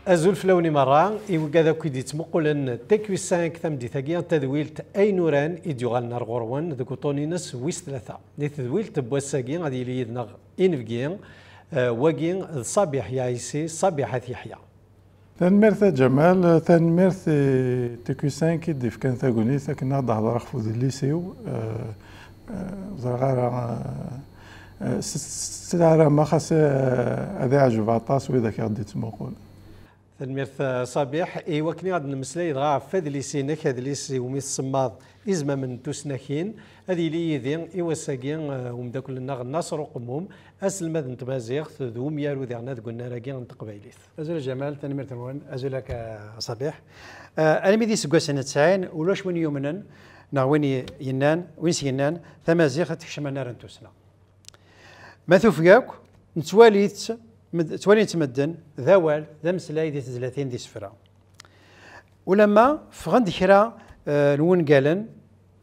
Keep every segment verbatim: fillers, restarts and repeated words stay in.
Azul fell-awen i merra, i wigad akk i d-yettmuqulen T Q cinq tameddit-agi, tadwilt Ayen Uran i d-yuɣalen ar ɣur-wen deg uṭṭun-ines wis tlata. Di tedwilt n wass-agi ad yili yid-neɣ inebgi, eh, wagi d Ṣabiḥ Yaɛisi, Ṣabiḥ At Yeḥya. Tanemmirt a Ǧamal, tanemmirt i T Q cinq i d-ifkan tagnit akken ad d-hedreɣ ɣef udlis-iw. Eh, eh, ẓriɣ ara, eh, eh, s-, s-, ssarameɣ xas, eh, ad iɛjeb aṭas widak i ɣ-d-ittmuqul. Tanemmirt, eh, Ṣabiḥ. I wakken ad nemmeslay dɣa ɣef adlis-inek, adlis iwumi tsemmaḍ Izmamen n tusnakin, ad yili yid-i i wass-agi, eh, umeddakel-nneɣ Naṣer Uqemmum, aselmad n tmaziɣt d umyaru diɣen deg unnar-agi n teqbaylit. Azul a Ǧamal, tanemmirt-nwen. Azul ak a Ṣabiḥ. Eh, almi d iseggasen n tesɛin, ulac win yumnen, neɣ win i-, yennan, win s-yennan, tamaziɣt ad tekcem annar n tussna. Ma tufeg akk, nettwali-tt med-, ttwalin-tt medden d awal, d ameslay di tezlatin, d isefra. Ulamma ffɣen-d kra, eh, n wungalen,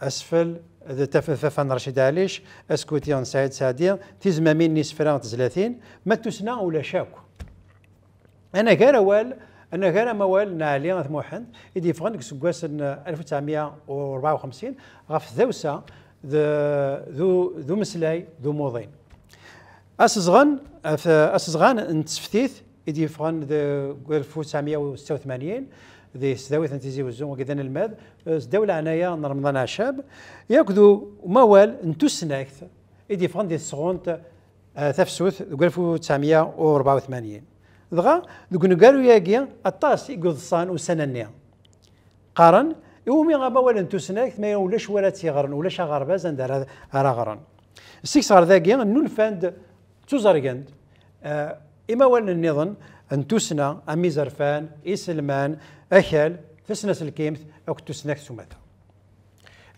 asfel d taf-, tafa n Racid Ɛlic, askuti n Saɛid Saɛdi, tizmamin n yisefra n tezlatin, ma d tussna ulac akk. Anagar awal, anagar amawal n Ɛli At Muḥend i d-yeffɣen deg useggas n alef u tesɛemya u rebɛa u xemsin ɣef tdawsa d, d, d umeslay d umuḍin. Asezɣen, af-, asezɣan n tseftit i d-yeffɣen deg alef u tesɛemya u setta u tmanyin di tesdawit n Tizi Wezzu, wagi d anelmad, eh, seddaw leɛnaya n Remḍan Ɛacab, yakk d umawal n tusnakt i d-yeffɣen di tesɣunt, eh, tafsut deg alef u tesɛemya u rebɛa u tmanyin. Dɣa, deg ungaru-agi, aṭas i yeḍsan ussan-nni. Qqaren, iwumi amawal n tusnakt ma ulac wara tt-yeɣren, ulac aɣerbaz anda ara, ara ɣren. Seg-s ɣer dagi, nnulfan-d, ttuẓergen-d, eh, imawalen nniḍen n tussna, am izerfan, iselman, akal, tasnaselkimt, akked tusnakt s umata.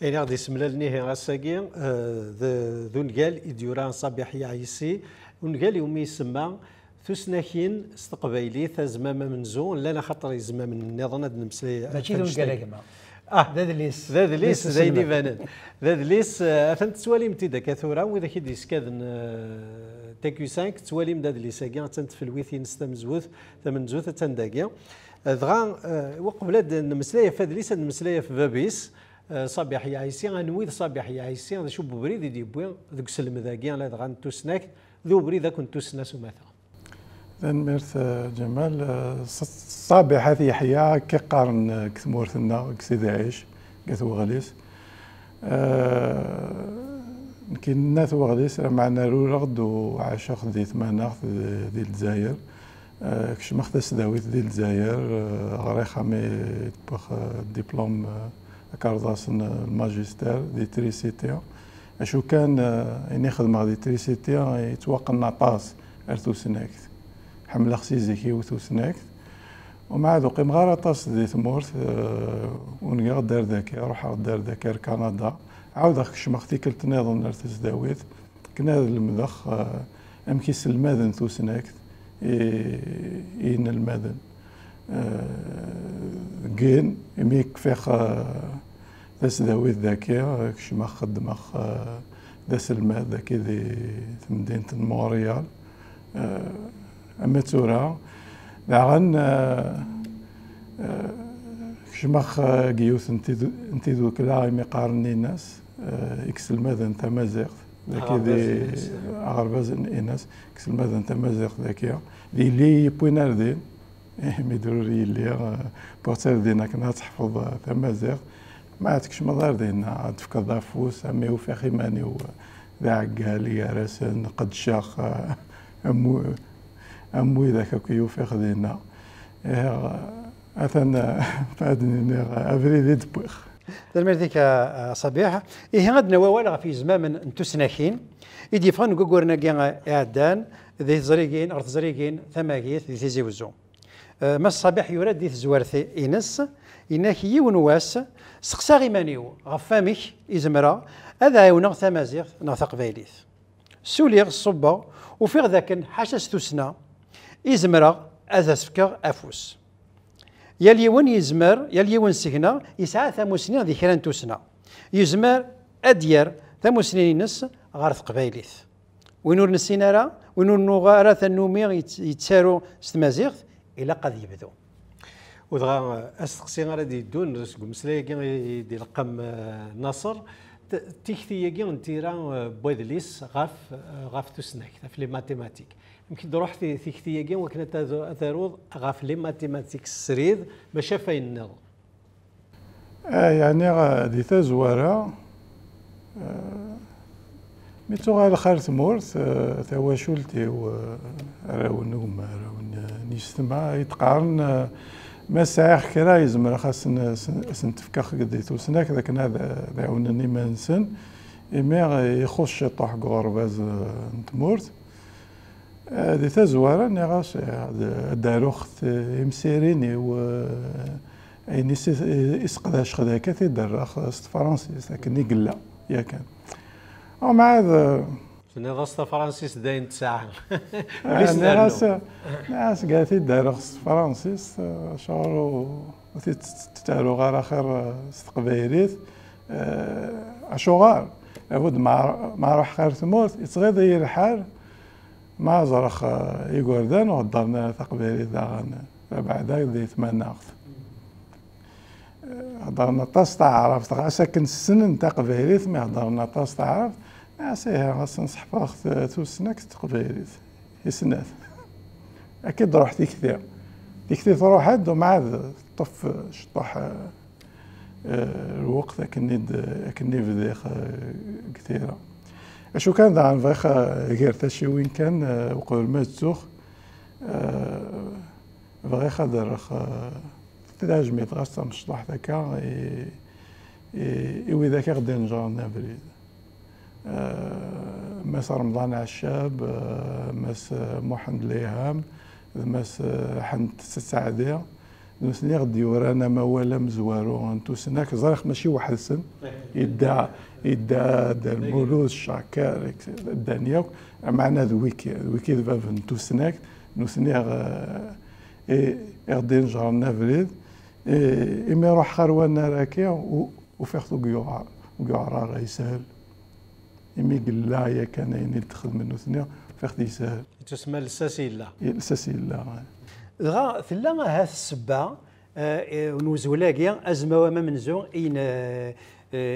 Ayen i ɣ-d-isemlalen ihi ass-agi, eh, d, d ungal i d-yura Ṣabiḥ Yaɛisi, ungal iwumi isemma Tusnakin s teqbaylit, azmam amenzu, llan axaṭer izmamen nniḍen ad nemmeslay. Mačči d ungal a gma. Ah, d adlis. D adlis, d ayen ibanen. D adlis, eh, atan tettwalim-t-id akka tura, widak i d-yeskaden, eh, T Q cinq, ttwalim-d adlis-agi, attan tfelwit-ines tamenzut, tamenzut, attan dagi. Eh, dɣa, eh, uqbel ad nemmeslay ɣef adlis, ad nemmeslay ɣef bab-is, eh, Ṣabiḥ Yaɛisi, anwi d Ṣabiḥ Yaɛisi, d acu n ubrid i d-yewwi deg uselmed-agi, ladɣa n tusnakt, d ubrid akk n tussna s umata. Tanemmirt, eh, Ǧamal. Eh, Ṣ-, Ṣabiḥ At Yeḥya, akka qqaren, eh, deg tmurt-nneɣ, deg Sidi Ɛic, deg At Weɣlis. Eh, nekk n At Weɣlis, lameɛna rureɣ-d u ɛaceɣ di tmanaɣt, di, di Lezzayer. Eh, kecmeɣ tasdawit di Lezzayer, eh, ɣriɣ ami d-wwiɣ, eh, diplôme, eh, akerḍas n, eh, lmajister di trisiti. Acu kan, eh, ayen i xedmeɣ di trisiti, eh, yettwaqqen aṭas ar tusnakt. Ḥemmleɣ si zik-iw tusnakt. Umɛad ur qqimeɣ ara aṭas di tmurt, eh, ungeɣ-d ar daki, ruḥeɣ-d ar daki ar Kanada. Ɛawdeɣ kecmeɣ tikkelt nniḍen ar tesdawit, akken ad lemdeɣ, eh, amek iselmaden tusnakt i, i yinelmaden. Eh, gin, imi kfiɣ, eh, tasdawit daki, kecmeɣ xeddmeɣ, eh, d aselmad daki di temdint n Montréal. Eh, ama d tura, daɣen, eh, eh, kecmeɣ, eh, deg yiwet n tid-, n tidukla imi qqaren Inas, eh, i iselmaden tamaziɣt, daki di aɣerbaz Inas. Aɣerbaz n Inas, i iselmaden tamaziɣt daki. D yelli i yi-yewwin ar din. Ih, mi d-ur yelli, eh, wwiɣ-tt ar din akken ad teḥfeḍ, eh, tamaziɣt. Ma ad tkecmeḍ ar din, ad tefkeḍ afus, am i ufiɣ iman-iw, eh, d aɛeggal gar-asen, qeddceɣ, eh, am wi-, am widak akk i ufiɣ dinna. Ih, atan, eh, ad d-niniɣ, eh, abrid i d-wwiɣ. Tanemmirt-ik a, a Ṣabiḥ. Ihi ad d-nawi awal ɣef yizmamen n tusnakin i d-yeffɣen deg wuguren-agi, eh, iɛeddan di teẓrigin, ɣer teẓrigin tamagit di Tizi Wezzu. Eh, Mass Ṣabiḥ yura-d di tezwart-ines, yenna-k, yiwen wass, steqsaɣ iman-iw ɣef wamek i zemreɣ ad ɛiwneɣ tamaziɣt neɣ taqbaylit. Suliɣ, ṣubbeɣ, ufiɣ dakken ḥaca s tussna i zemreɣ ad as-fkeɣ afus. Yal yiwen yezmer, yal yiwen seg-neɣ yesɛa tamusni di kra n tussna. Yezmer ad d-yerr tamusni-ines ɣer teqbaylit. Win ur nessin ara, win ur nuɣ ara tannumi yett-, yettaru s tmaziɣt, Ilaq ad yebdu. U dɣa, asteqsi ara d-yeddun seg umeslay-agi i d-ileqqem, eh, Naṣer, t-, tikti-agi n tira, eh, n wadlis ɣef, eh, ɣef tusnakt, ɣef les mathématiques. Amek i d-truḥ ti-, tikti-agi wakken ad t-, ad taruḍ ɣef les mathématiques srid, maca ɣef wayen nniḍen? Ah, yeɛni, ah, di tazwara, ah, mi tuɣal xer tmurt, ah, tawacult-iw, ah, arraw n gma, arraw n, n yessetma, i d-qqaren, ah, ma sɛiɣ kra, i zemreɣ ad sen-, sen-, ad sen-t-fkeɣ di tusnakt akken ad, ad ɛiwnen iman-nsen, imi, ah, ixuṣ ciṭuḥ deg uɣerbaz, ah, n tmurt. Eh, di tazwara, nniɣ-as, eh, ad, ad d-aruɣ t-, imsirin-iw, eh, ayen i s-, i seqdaceɣ dagi, ad t-id-rreɣ s tefransist, akken i yella, yakan. Umɛad, eh, Tenniḍ-as tafransist d ayen tesɛa. Ula-s eh, nniɣ-as, nniɣ-as, ad t-id-rreɣ s tefransist, eh, acuɣer ur, ur t-id-ttaruɣ ara xir, eh, s teqbaylit, eh, acuɣer? Abud ma, ma ruḥeɣ ɣer tmurt, yettɣiḍ-iyi lḥal, Ma ẓreɣ, eh, igerdan ur heddren ara taqbaylit daɣen, labeɛda di tmanaɣt. Eh, heddren aṭas taɛrabt, ɣas akken ssnen taqbaylit, mi heddren aṭas taɛrabt, nniɣ-as ihi, ɣas ad sen-sḥefḍeɣ t-, tusnakt d teqbaylit. I snat. Akka i d-truḥ tikti. Tikti truḥ-d, umɛad teṭṭef, eh, ciṭuḥ, eh, eh, lweqt akken i d-, akken i bdiɣ, eh, deg tira. Acu kan daɣen bɣiɣ, eh, gar taciwin kan, eh, uqbel ma ttuɣ, eh, bɣiɣ ad rreɣ, eh, tajmilt ɣas tamecṭuḥt akka i, i, i widak i ɣ-d-inejren abrid. Eh, Mass Remḍan Ɛeccab, eh, Mass, eh, Muḥend Liham, d Mass, eh, Ḥend Sseɛdi. D nutni i ɣ-d-yuran amawal amezwaru n tusnakt. Ẓriɣ mačči weḥd-sen. Yedda, yedda Dda Lmulud, Cakar, ddan yakk. Meɛna d wiki, d wiki d bab n tusnakt. Nutni i ɣ-, i, i ɣ-d-inejren abrid. I, imi ruḥeɣ ɣer wannar-agi, u-, ufiɣ-t ur yuɛer, ur yuɛer ara, yeshel. Imi yella yakan ayen i d-xedmen nutni, ufiɣ-t yeshel. Yettusemma lsas yella. Lsas yella, eh. Dɣa tella ahat ssebba, eh, n uzwel-agi, azmaw amamenzu i n-, eh,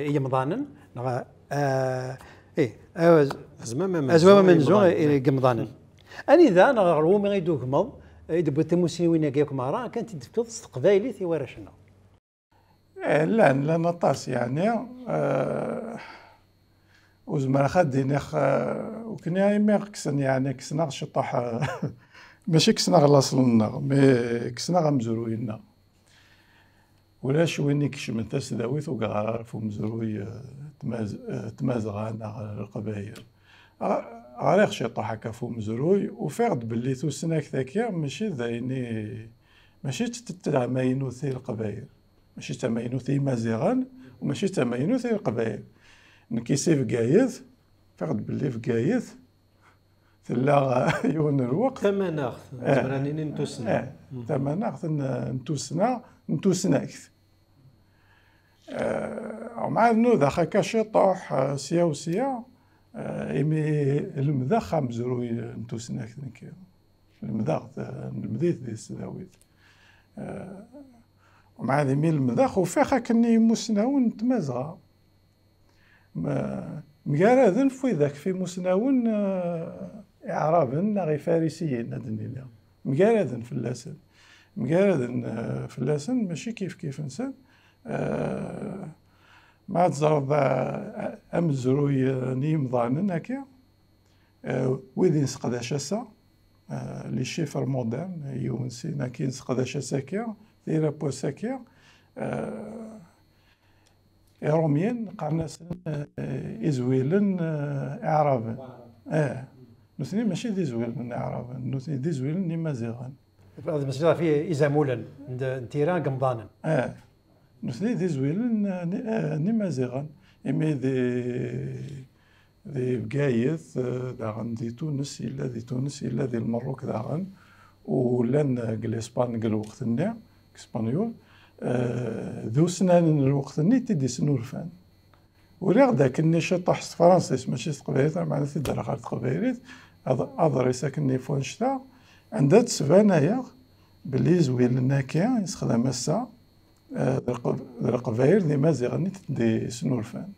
i yemḍanen, neɣ, eh, ih, awaz-, Azmam amenzu azmam amenzu i yemḍanen. I yemḍanen. Anida neɣ ɣer wumi i d-tugmeḍ, i d-tewwiḍ timussniwin-agi akk merra, akken ad t-id-tefkeḍ s teqbaylit i warrac-nneɣ? Eh, llan, llan aṭas, yeɛni, eh, ur zemreɣ ad d-iniɣ, eh, ukni imi kksen, yeɛni, kksen-aɣ ciṭuḥ, eh, mačči kksen-aɣ laṣel-nneɣ, mi kksen-aɣ amezruy-nneɣ. Ulac win ikecmen tasdawit ur yeɣɣar ara ɣef umezruy, eh, tmaz-, eh, tmazɣa neɣ leqbayel. Ɣ-, ɣriɣ ciṭuḥ akka ɣef umezruy, ufiɣ-d belli tusnakt-agi mačči d ayen i, mačči d t-, d tamaynut i leqbayel. Mačči d tamaynut i Yimaziɣen, u mačči d tamaynut i Leqbayel. Nekki si Bgayet, ufiɣ-d belli Bgayet tella yiwen n lweqt. Tamanaɣt, eh, nezmer ad nini n tussna. Eh, mm. Tamanaɣt n, n tussna, n tusnakt. Eh, umɛad nudaɣ akka ciṭuḥ, eh, sya u sya, eh, imi lemdeɣ amezruy n tusnakt nekki. Lemdeɣ, eh, nlemd-it di tesdawit. Eh, Umɛad imi lemdeɣ, ufiɣ akken imusnawen n Tmazɣa. M-, mgaraden f widak f imusnawen, eh, iɛraben neɣ ifarisiyen, ad d-nini. Mgaraden fell-asen. Mgaraden, eh, fell-asen, mačči kif kif-nsen. Eh, ma ad teẓreḍ, eh, amezruy, eh, n yimḍanen, akka, Eh, wid i nesseqdac ass-a, eh, les chiffres modernes, yiwen sin akka i nesseqdac ass-agi, tira n wass-agi, eh, Irumyen qqaren-asen, eh, izwilen, eh, iɛraben. Eh, nutni mačči d izwilen iɛraben, nutni d izwilen n Imaziɣen. Ad nmeslay ɣef i-, izamulen n d-, n tira n yemḍanen. Eh, nutni d izwilen, eh, n, eh, n Imaziɣen. Imi di, di Bgayet, eh, daɣen di Tunes, yella di Tunes, yella di Lmerruk daɣen, u llan, eh, deg Lispan deg lweqt-nni, deg Spanyul, eh, d usnanen n lweqt-nni i t-id-isnulfan. Uriɣ-d akkenni ciṭuḥ s tefransist, mačči s teqbaylit, meɛna t-id-rreɣ ɣer teqbaylit, aḍ-, aḍris akkenni f wannect-a, anda d-sbanayeɣ Belli izwilen-agi yessexdam ass-a, eh, d Leqb-, d Leqbayel d Imaziɣen i t-id-yesnulfan.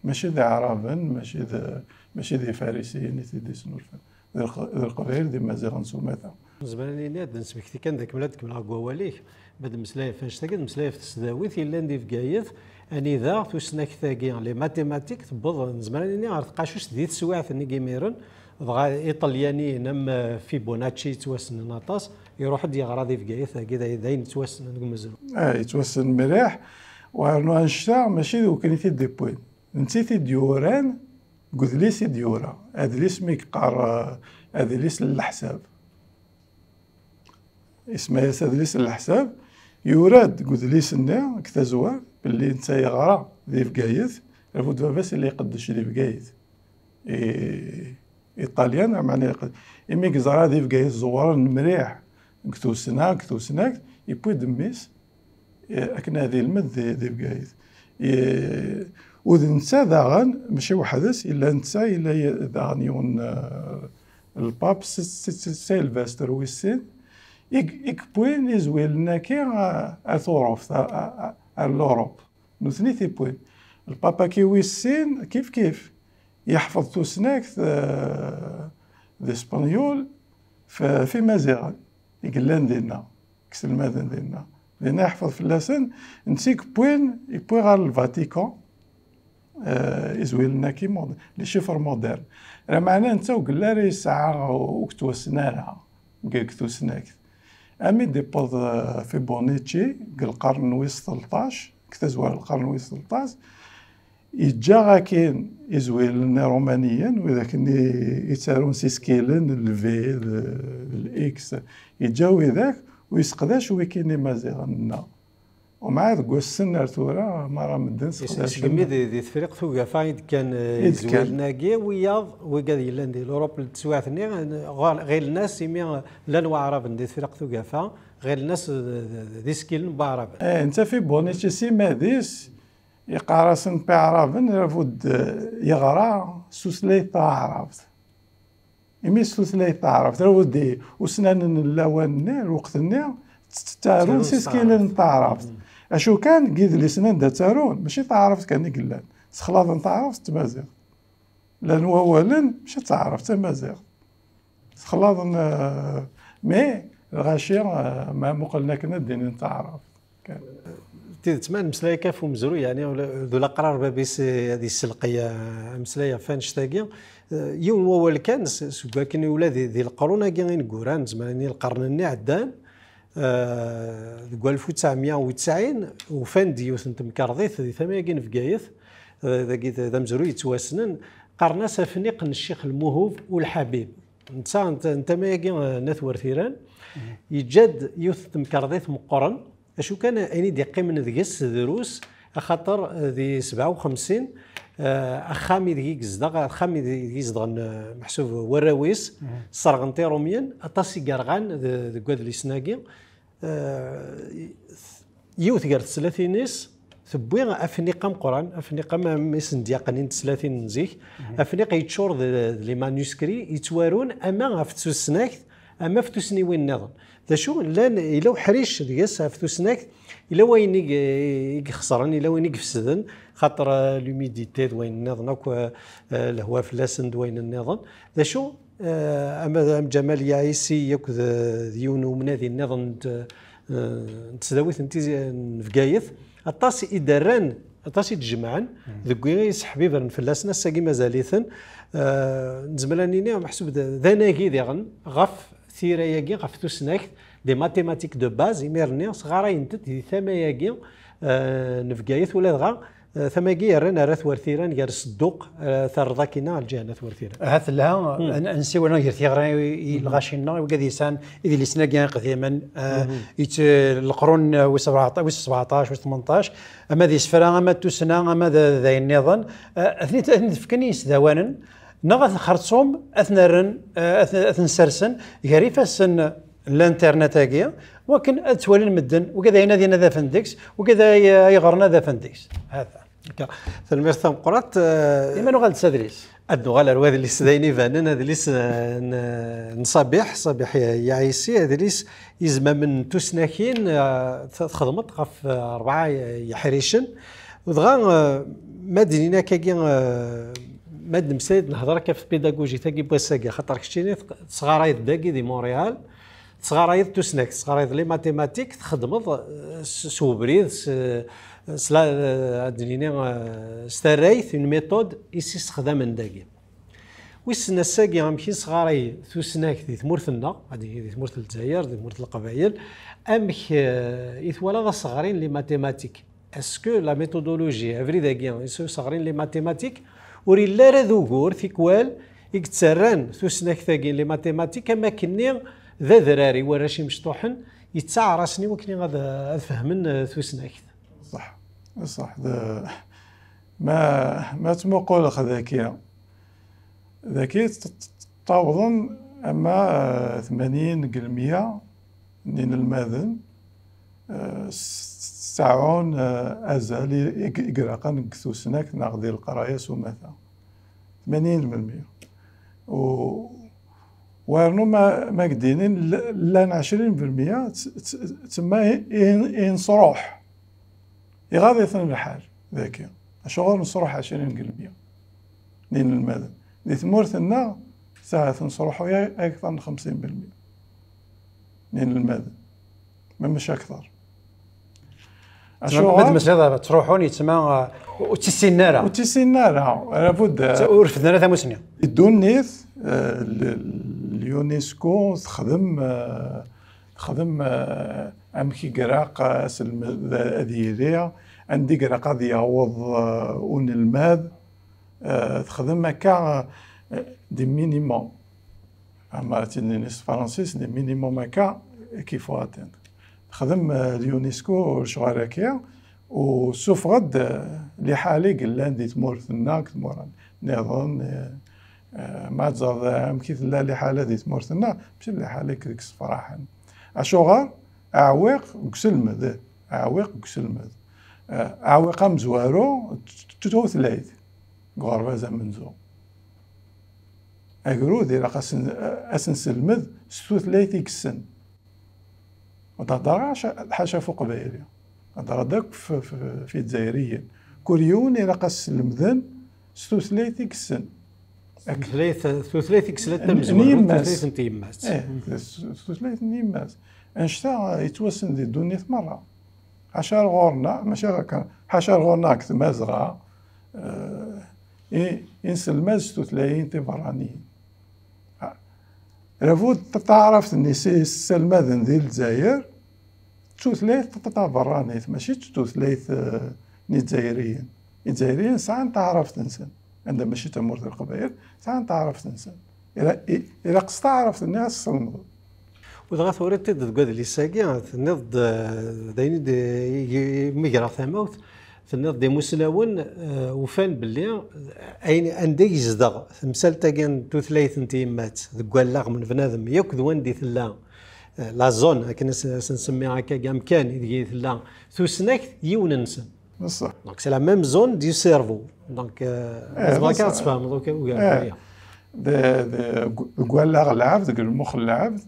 Mačči d Iɛraben, mačči d, mačči d Ifarisiyen i t-id-yesnulfan. D Leq-, d Leqbayel d Imaziɣen s umata. Nezmer ad nini, ad d-nesmekti kan d akken ad d-kemmleɣ deg wawal-ik, ma d-mmeslay ɣef annect-agi, d mmeslay ɣef tesdawit yellan di Bgayet, anida tusnakt-agi, les mathématiques, tewweḍ, nezmer ad nini, ɣer tqacuct di teswiɛt-nni n yimiren, dɣa Iṭelyaniyen am, eh, Fibonacci yettwassnen aṭas, iruḥ-d yeɣra di Bgayet, dagi d, d ayen yettwassnen deg umezruy. Ah, yettwassen mliḥ, wernu annect-a mačči d wakken i t-id-iwwin. Netta i t-id-yuran deg udlis i d-yura. Adlis mi yeqqar, eh, adlis n leḥsab. Isemma-yas adlis n leḥsab, yura-d deg udlis-nni, deg tazwar, belli netta yeɣra di Bgayet, rfud baba-s yella iqeddec di Bgayet. I, Iṭalyan, meɛna iqed-, imi yeẓra di Bgayet ẓewren mliḥ deg tussna, deg tusnakt, yewwi-d mmi-s, eh, akken ad ilmed di, di Bgayet. Eh, u d netta daɣen, mačči weḥd-s, yella netta, yella y-, daɣen yiwen, eh, lpap, s, s, s, Sylvester wis sin, i, i yewwin izwilen-agi, eh, ar Tuṛuft, ar, ar, ar, ar l'Europe. Nutni i t-iwwin. Lpap-agi wis sin, kif kif, yeḥfeḍ tusnakt, eh, d ispenyul f, f Imaziɣen i yellan dinna, i iselmaden dinna. Dinna yeḥfeḍ fell-asen, netta i yewwin, yewwi ɣer Lvatikan, eh, izwilen-agi mod-, les chiffres modernes. Lameɛna netta ur yelli ara yesɛa, ur yettwassen ara deg, deg tusnakt. Armi d-iwweḍ, eh, Fibonacci deg lqern wis tleṭṭac, deg tazwara n lqern wis tleṭṭac, yeǧǧa akin izwilen irumaniyen, widak-nni yettarun s isekkilen, l V, d, d X, yeǧǧa widak, u yesseqdac wigi n Imaziɣen-nneɣ. U mɛad deg wass-n ar tura, merra medden Is-, sseqdacen. Segmi di, di Tefriqt Ugafa i d-kkan, eh, I d-kkan. Izwilen-agi, wiyaḍ, wigad yellan di l'Europe n teswiɛt-nni, ɣ-, ɣilen-as imi, eh, llan Waɛraben di Tefriqt Ugafa, ɣilen-as d, d, d, d isekkilen n Waɛraben. Eh, netta Fibonacci s imad-is, yeqqar-asen Iɛraben, rfud, eh, yeɣra s tutlayt taɛrabt. Imi s tutlayt taɛrabt, rfud i usnanen n lawan-nni, lweqt-nni, tt-, ttarun s isekkilen n taɛrabt. Mm. Acu kan, deg yidlisen anda ttarun, mačči taɛrabt kan i yellan. Sexlaḍen taɛrabt d tmaziɣt. Llan wawalen, mačči d taɛrabt, d tamaziɣt. Sexlaḍen, eh, mais, lɣaci, eh, ma muqlen akken ad d-inin taɛrabt. Kan. Tidet, ma nemmeslay akka ɣef umezruy, yeɛni, ula d ulaqrar bab-is, eh, ad yesselqey, eh, ameslay ɣef annect-agi, eh, yiwen n wawal kan, s-, seg wakken ula di, di leqrun-agi ineggura, nezmer ad nini lqern-nni iɛeddan, eh, deg walef u tesɛemya u tesɛin, ufan-d yiwet n temkarḍit di tama-agi n Bgayet, eh, dagi d, d amezruy yettwassnen, qqaren-as Afniq n Ccix Lmuhub u Lḥabib. Netta, n, n tama-agi, eh, n At Wertiran, yeǧǧa-d yiwet n temkarḍit meqqren, acu kan, ayen i d-iqqimen deg-s drus, axaṭer, eh, di sebɛa u xemsin, eh, axxam ideg i yezdeɣ, axxam ideg i zedɣen, eh, meḥsub warraw-is, sserɣen-t Irumyen, aṭas i yerɣan de-, deg wadlisen-agi. Eh, yiwet gar teslatin-is tewwi afniq ameqqran, afniq am, am isendyaqen n teslatin n zik, afniq yeččur d, d les manuscrits yettwarun ama ɣef tusnakt, ama ɣef tusniwin nniḍen. D acu, llan, yella uḥric deg-s ɣef tusnakt, yella wayen i, i ixesren, yella wayen i ifesden, xaṭer, eh, l'humidité d wayen nniḍen akk, eh, eh, lehwa fell-asen d wayen nniḍen. D acu, eh, ama d, am Ǧamal Yaɛisi akked, eh, d yiwen umnadi nniḍen n t-, eh, n tesdawit n Tizi, n Bgayet, aṭas i d-rran, aṭas i d-jemɛen, deg wi i seḥbibren fell-asen, ass-agi mazal-iten. Eh, nezmer ad nini, meḥsub d, d anagi diɣen ɣef tira-agi, ɣef tusnakt, des mathématiques de base, imir-nni sɣarayent-d di tama-agi, eh, n Bgayet, ula dɣa, eh, tama-agi yerran ar At Wertiran, gar Sedduq, eh, terreḍ akkin-a ar lǧiha n At Wertiran. Ahat telha, ad, ad nsiwel gar tiɣri i, i lɣaci-nneɣ, i wigad yesɛan idlisen-agi iqdimen, eh, yett-, leqrun, eh, wis sebɛeṭ-, wis sebɛeṭac, wis tmenṭac, ama d isefra, ama d tussna, ama d, d ayen nniḍen, eh, ad ten-id, ad ten-id-fken i yisdawanen, neɣ ad ten-xerṣum, ad ten-rren, eh, ad ten-, ad ten-sersen gar ifassen n l'internet-agi, wakken ad ttwalin medden, wigad ay nadin ad afen deg-s, wigad ay, ay ɣren ad afen deg-s. Hata. Akka. Tanemmirt tameqqrant, eh, Iman uɣal-d s adlis. Ad nuɣal ar wadlis d ayen ibanen, adlis, eh, n, n Ṣabiḥ, Ṣabiḥ Yaɛisi, adlis izmamen n tusnakin, eh, t-, txedmeḍ ɣef, eh, rebɛa, eh, yeḥricen. U dɣa, eh, ma d-nini akkagi, eh, ma d-nemsay-d nehder akka ɣef tpidagujit-agi n wass-agi, xaṭer keččini tq-, tesɣarayeḍ dagi di Montréal, tesɣarayeḍ tusnakt, tesɣarayeḍ les mathématiques, txedmeḍ, eh, s, s ubrid, s, s la, eh, ad d-nini, eh, s tarrayt, une méthode i s-issexdamen dagi. Wissen ass-agi amek i nesɣaray tusnakt di tmurt-nneɣ, ad nini di tmurt n Lezzayer, di tmurt n Leqbayel, amek, eh, i twalaḍ aseɣri n les mathématiques? Est-ce que la méthodologie, abrid-agi, i s-, aseɣri n les mathématiques, ur yelli ara d ugur, tikwal, i yettarran tusnakt-agi n les mathématiques am akkenni d adrar i warrac imecṭuḥen, yettaɛer-asen i wakken ad, ad fehmen, eh, tusnakt? Ṣṣeḥ, ṣṣeḥ. D-, ma, ma ttmuquleɣ daki, daki t-, t-, ttawḍen ama, eh, tmanyin deg lemya n yinelmaden, eh, s-, s-, seɛɛun, eh, azal i, i, i ilaqen deg tusnakt neɣ di leqraya s umata. Tmanyin deg lemya. U, wernu ma, ma k-d-inin, l-, llan ɛecrin deg lemya, t-, t-, tsemma i, i, i nesruḥ. Iɣaḍ-iten lḥal daki. Acuɣer nesruḥ ɛecrin deg lemya n yinelmaden? Di tmurt-nneɣ, saɛet nesruḥuy akteṛ n xemsin deg lemya n yinelmaden, ma mačči akteṛ. Acuɣer? Ma d-tmeslayeḍ ttruḥun, yettma, uh, ur tt-issinen ara. Ur tt-issinen ara. Ara bud, uh, ur refden ara tamusni. Di ddunit, uh, l-, l-, l'UNESCO texdem, uh, texdem, uh, amek i ilaq aselmed ad yili, anda i ilaq ad yaweḍ, uh, unelmad, uh, texdem akka, uh, des minimums. Ama ad tt-id-nini s tefransist, des minimums akka qu'il faut atteindre. Texdem, euh, l'UNESCO lecɣal-agi, u suffeɣ-d, euh, liḥala i yellan di tmurt-nneɣ, deg tmura nniḍen, euh, euh, ma tẓerḍ amek i tella liḥala di tmurt-nneɣ, mačči liḥala i k-yessefraḥen. Acuɣer? Aɛwiq deg uselmed, aɛwiq deg uselmed. Euh, aɛwiq amezwaru d tutlayt deg uɣerbaz amenzu. Agrud ilaq ad s-n-, ad s-nselmed s tutlayt i yessen. Ur d-heddreɣ ḥaca, ḥaca ɣef uqbayli. Heddreɣ-d akk f, f, f Izzayriyen. Kul yiwen ilaq ad s-slemden s tutlayt i yessen. Tutlayt, tutlayt i yesla n tamezwarut, yemma-s. Tutlayt n tyemmat. Eh, s, s tutlayt n yemma-s. Annect-a yettwassen di ddunit merra. Ḥaca ar ɣur-neɣ, mačči akka, ḥaca ar ɣur-neɣ deg Tmazɣa, eh, i, i nselmad s tutlayin tiberraniyin. Ah, labud ta-, taɛrabt-nni s, i sselmaden di Lezzayer, d tutlayt ta-, ta-, taberranit, mačči d tutlayt, eh, n Izzayriyen. Izzayriyen sɛan taɛrabt-nsen. Anda mačči d tamurt n Leqbayel, sɛan taɛrabt-nsen. Ila-, i-, ilaq s taɛrabt-nni ad s-teslemdeḍ. U dɣa turiḍ-t-id deg wadlis-agi, tenniḍ-d, eh, d ayen i d-, i, i, i megreɣ tamawt, tenniḍ-d imusnawen, eh, ufan belli ayen anda i yezdeɣ temsalt-agi n tutlayt n tyemmat deg wallaɣ n bnadem, yakk d wanda i tella, eh, la zone, akken as-, as-nsemmi akkagi, amkan ideg i tella tusnakt, yiwen-nsen. Ṣṣeḥ. Donc, c'est la même zone du cerveau. Donc, euh, eh, bɣiɣ ad tfehmeḍ ugar. Eh. Deg, deg, deg wallaɣ n lɛebd, deg lmux n lɛebd,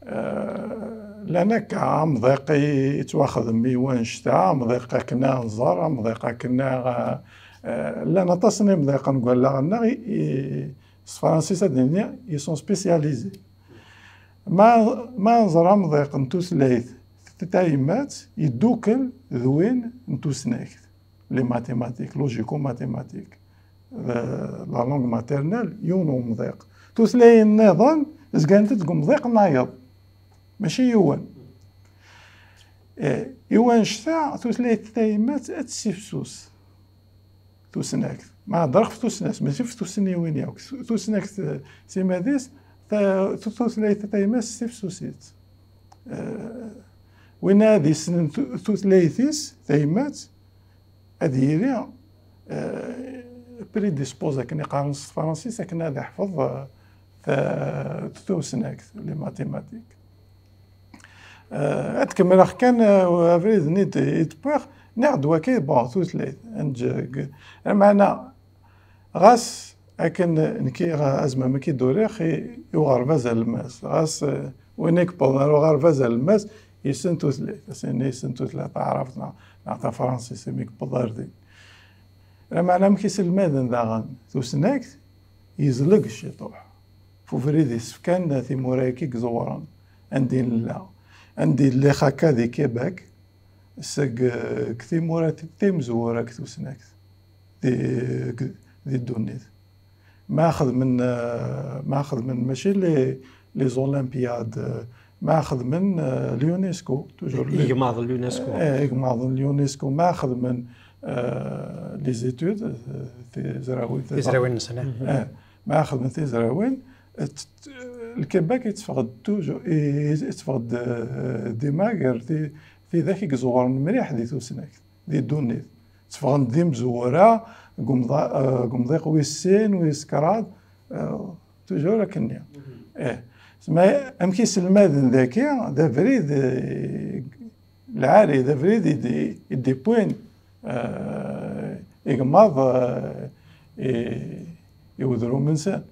eh, llan akka amḍiq i, yettwaxdem i wannect-a, amḍiq akken ad nẓer, amḍiq akken ad, eh, llan aṭas n imḍiqen deg wallaɣ-nneɣ i, i, s tefransist ad d-nini, ils sont spécialisés. Ma, ma nẓer amḍiq n tutlayt tayemmat, yeddukel d win n tusnakt, les mathématiques, logico-mathématiques, euh, la langue maternelle, yiwen umḍiq. Tutlayin nniḍen zgant deg umḍiq nnayeḍ, mačči yiwen. Eh, i wannect-a, tutlayt tayemmat ad tessifsus. Tusnakt. Ma heddreɣ ɣef tusnakt, mačči ɣef tussniwin yakk. Tu-, tusnakt, eh, simad-is, ta-, tu-, tutlayt tayemmat tessifsus-itt. Eh, win ad yessnen tu-, tutlayt-is tayemmat, ad yili, eh, prédisposé, akken i qqaren s tefransist, akken ad iḥfeḍ, eh, ta-, tusnakt, les mathématiques. Eh, ad kemmleɣ kan, eh, abrid-nni d-, i d-wwiɣ, nniɣ-d waki, bon, tutlayt, ad neǧǧ, lameɛna ɣas Akken nekki, azmam i k-id-uriɣ i, i uɣerbaz alemmas. Ɣas, eh, win i yewwḍen ar uɣerbaz alemmas, yessen tutlayt. Ass-nni yessen tutlayt taɛrabt neɣ, neɣ tafransist, imi yewweḍ ar din. Lameɛna amek iselmaden daɣen tusnakt, yezleg ciṭuḥ. F ubrid isefkan timura-agi iẓewren, anda i nella. Anda i lliɣ akka di Québec, seg, eh, timura timezwura deg tusnakt, di, di ddunit. Ma xedmen, eh, ma xedmen mačči les, les Olympiades, eh, ma xedmen, eh, l'UNESCO, toujours les, Igmaḍ l'UNESCO. Eh, igmaḍ l'UNESCO, ma xedmen, eh, les études, eh, tizrawin, tizrawin-nsen, eh. Eh, ma xedmen tizrawin, t-, t-, Lkebak yetteffeɣ-d toujours, yetteffeɣ-d, eh, dima gar ti-, tidak i iẓewren mliḥ di tusnakt, di ddunit. Tteffɣen-d d imezwura deg umḍa-, eh, deg umḍiq wis sin, wis kraḍ, eh, toujours akkenni. Eh, tma-, amek iselmaden daki, d abrid, eh, lɛali, d abrid i d-, i d-iwwin, eh, igmaḍ, eh, i, i udrum-nsen.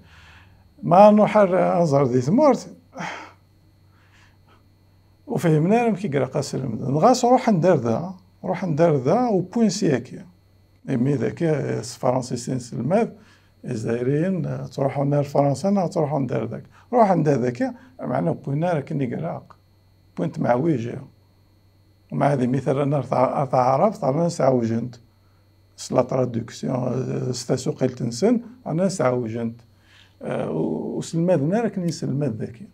Ma nruḥ ar, ad nẓer di tmurt, ur fhimen ara amek i ilaq ad slemden. Ɣas ruḥen-d ar da, ruḥen-d ar da, wwin syaki. Imi daki, s tefransist i nselmad, Izzayriyen, eh, ttruḥun ar Fransa neɣ ttruḥun-d ar daki. Ruḥen-d ar daki, meɛna ur wwin ara akken i ilaq. Wwin-t meɛwija. Umɛad imi t-rran ar ta-, ar taɛrabt, rnan sɛewjen-t. S la traduction, eh, s tasuqilt-nsen, rnan sɛewjen-t. Eh, u-, ur selmaden ara akken i nselmad daki.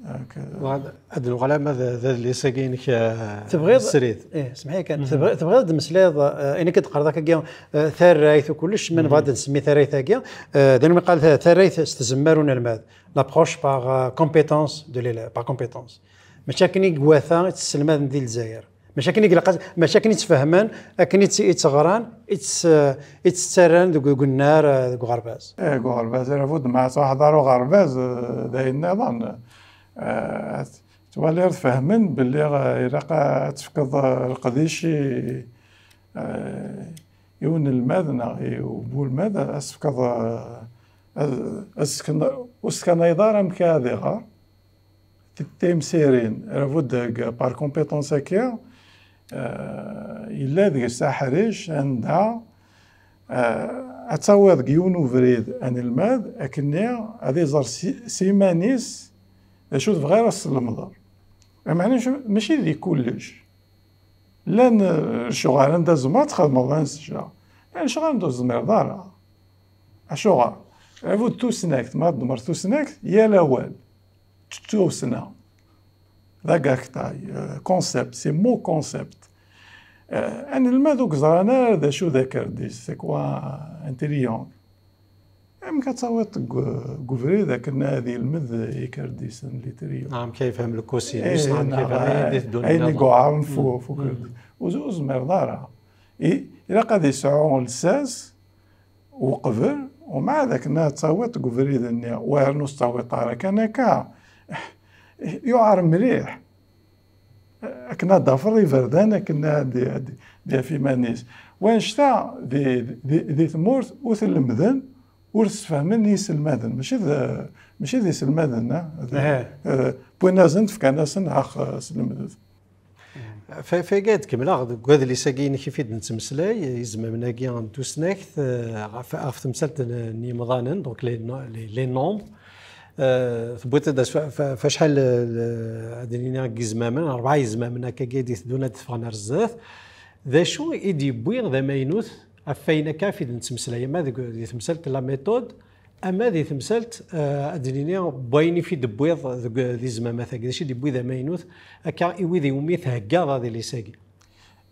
Ad nuɣal ama d, d adlis-agi-inek, eh, Tebɣiḍ, srid. Eh, semḥ-iyi kan, tebɣi-, tebɣiḍ ad d-tmeslayeḍ, eh, ayen akka d-teqqareḍ akka-agi, eh, tarrayt u kullec, ma nebɣa ad nsemmi tarrayt-agi, eh, d ayen mi qqar ta-, tarrayt s tzemmar unelmad, l'approche par, eh, compétence de l'élève, par compétence. Mačči akken i iwata i tt-sselmaden di Lezzayer. Mačči akken i ilaq ad, mačči akken i tt-fehmen, akken i tt-, i tt-ɣran, i tt-, i tt-ttarran deg, deg unnar, eh, deg uɣerbaz. Eh, deg uɣerbaz, ara bud ma truḥeḍ ar uɣerbaz, eh, d ayen nniḍen. Eh, ad twaliḍ fehmen belli, eh, ilaq ad tefkeḍ, eh, leqdic i, eh, i unelmad neɣ i ubulmad, ad tefkeḍ, eh, ad, ad sken-, ur skannayeḍ ara amek ad iɣer. Ti-, timsirin, ara bud deg par compétence-agi, eh, yella deg-s aḥric anda, eh, ad tawiḍ deg yiwen ubrid anelmad, akkenni ad iẓer si, s iman-is d acu tebɣiḍ ad s-tlemdeḍ. Meɛna mačči di kullec. Llan, eh, lecɣal anda tzemreḍ ad txedmeḍ anect-a. Llan lecɣal anda ur tezmireḍ ara. Acuɣer? Ara bud tusnakt, ma tdemmer tusnakt, yal awal. Tussna. D agaktay, euh, concept, c'est mot concept. Euh, anelmad ur yeẓran ara d acu d akerdis, c'est quoi un triangle? Amek ad tawiḍ deg, deg ubrid akken ad yelmed ikerdisen, les triangles? Amek ad yefhem le cosinus, amek ad yefhem ayen i d-iteddun ayen i nniḍen. Yuɛren f, f ukerdis? Ur, ur zmireḍ ara. I, ilaq ad yesɛu lsas, uqbel, umɛad akken ad tawiḍ deg ubrid-nni, wa yernu s tawiḍ ara kan akka, yuɛer mliḥ. Akken ad d-tafeḍ iberdan, akken ad d-, ad d-, d-yaf iman-is. Wanect-a di, di, di tmurt ur t-lemden, ur t-sfehmen i yiselmaden. Mačči d, mačči d iselmaden, ah, d, eh, wwin-asen-d, fkan-asen, ax, eh, slemdet. F-, fagi ad kemmleɣ deg wadlis-agi-inek i d-nettmeslay, izmamen-agi n tusnakt, eh, ɣef, ɣef temsalt n, n yimḍanen, donc les no-, les, les nombres. Eh, tewwiḍ-d as-, f-, f-, f acḥal, eh, ad nini, n yizmamen, rebɛa yizmamen akkagi i d-iteddun ad d-ffɣen ar zdat. D acu i d-yewwi d amaynut ɣef wayen akka i d-nettmeslay, ama deg, di temsalt n la méthode, ama di temsalt, eh, ad d-nini, n wayen i d-tewwiḍ deg, di zzmamat-agi? D acu i d-yewwi d amaynut akka i wid iwumi theggaḍ adlis-agi?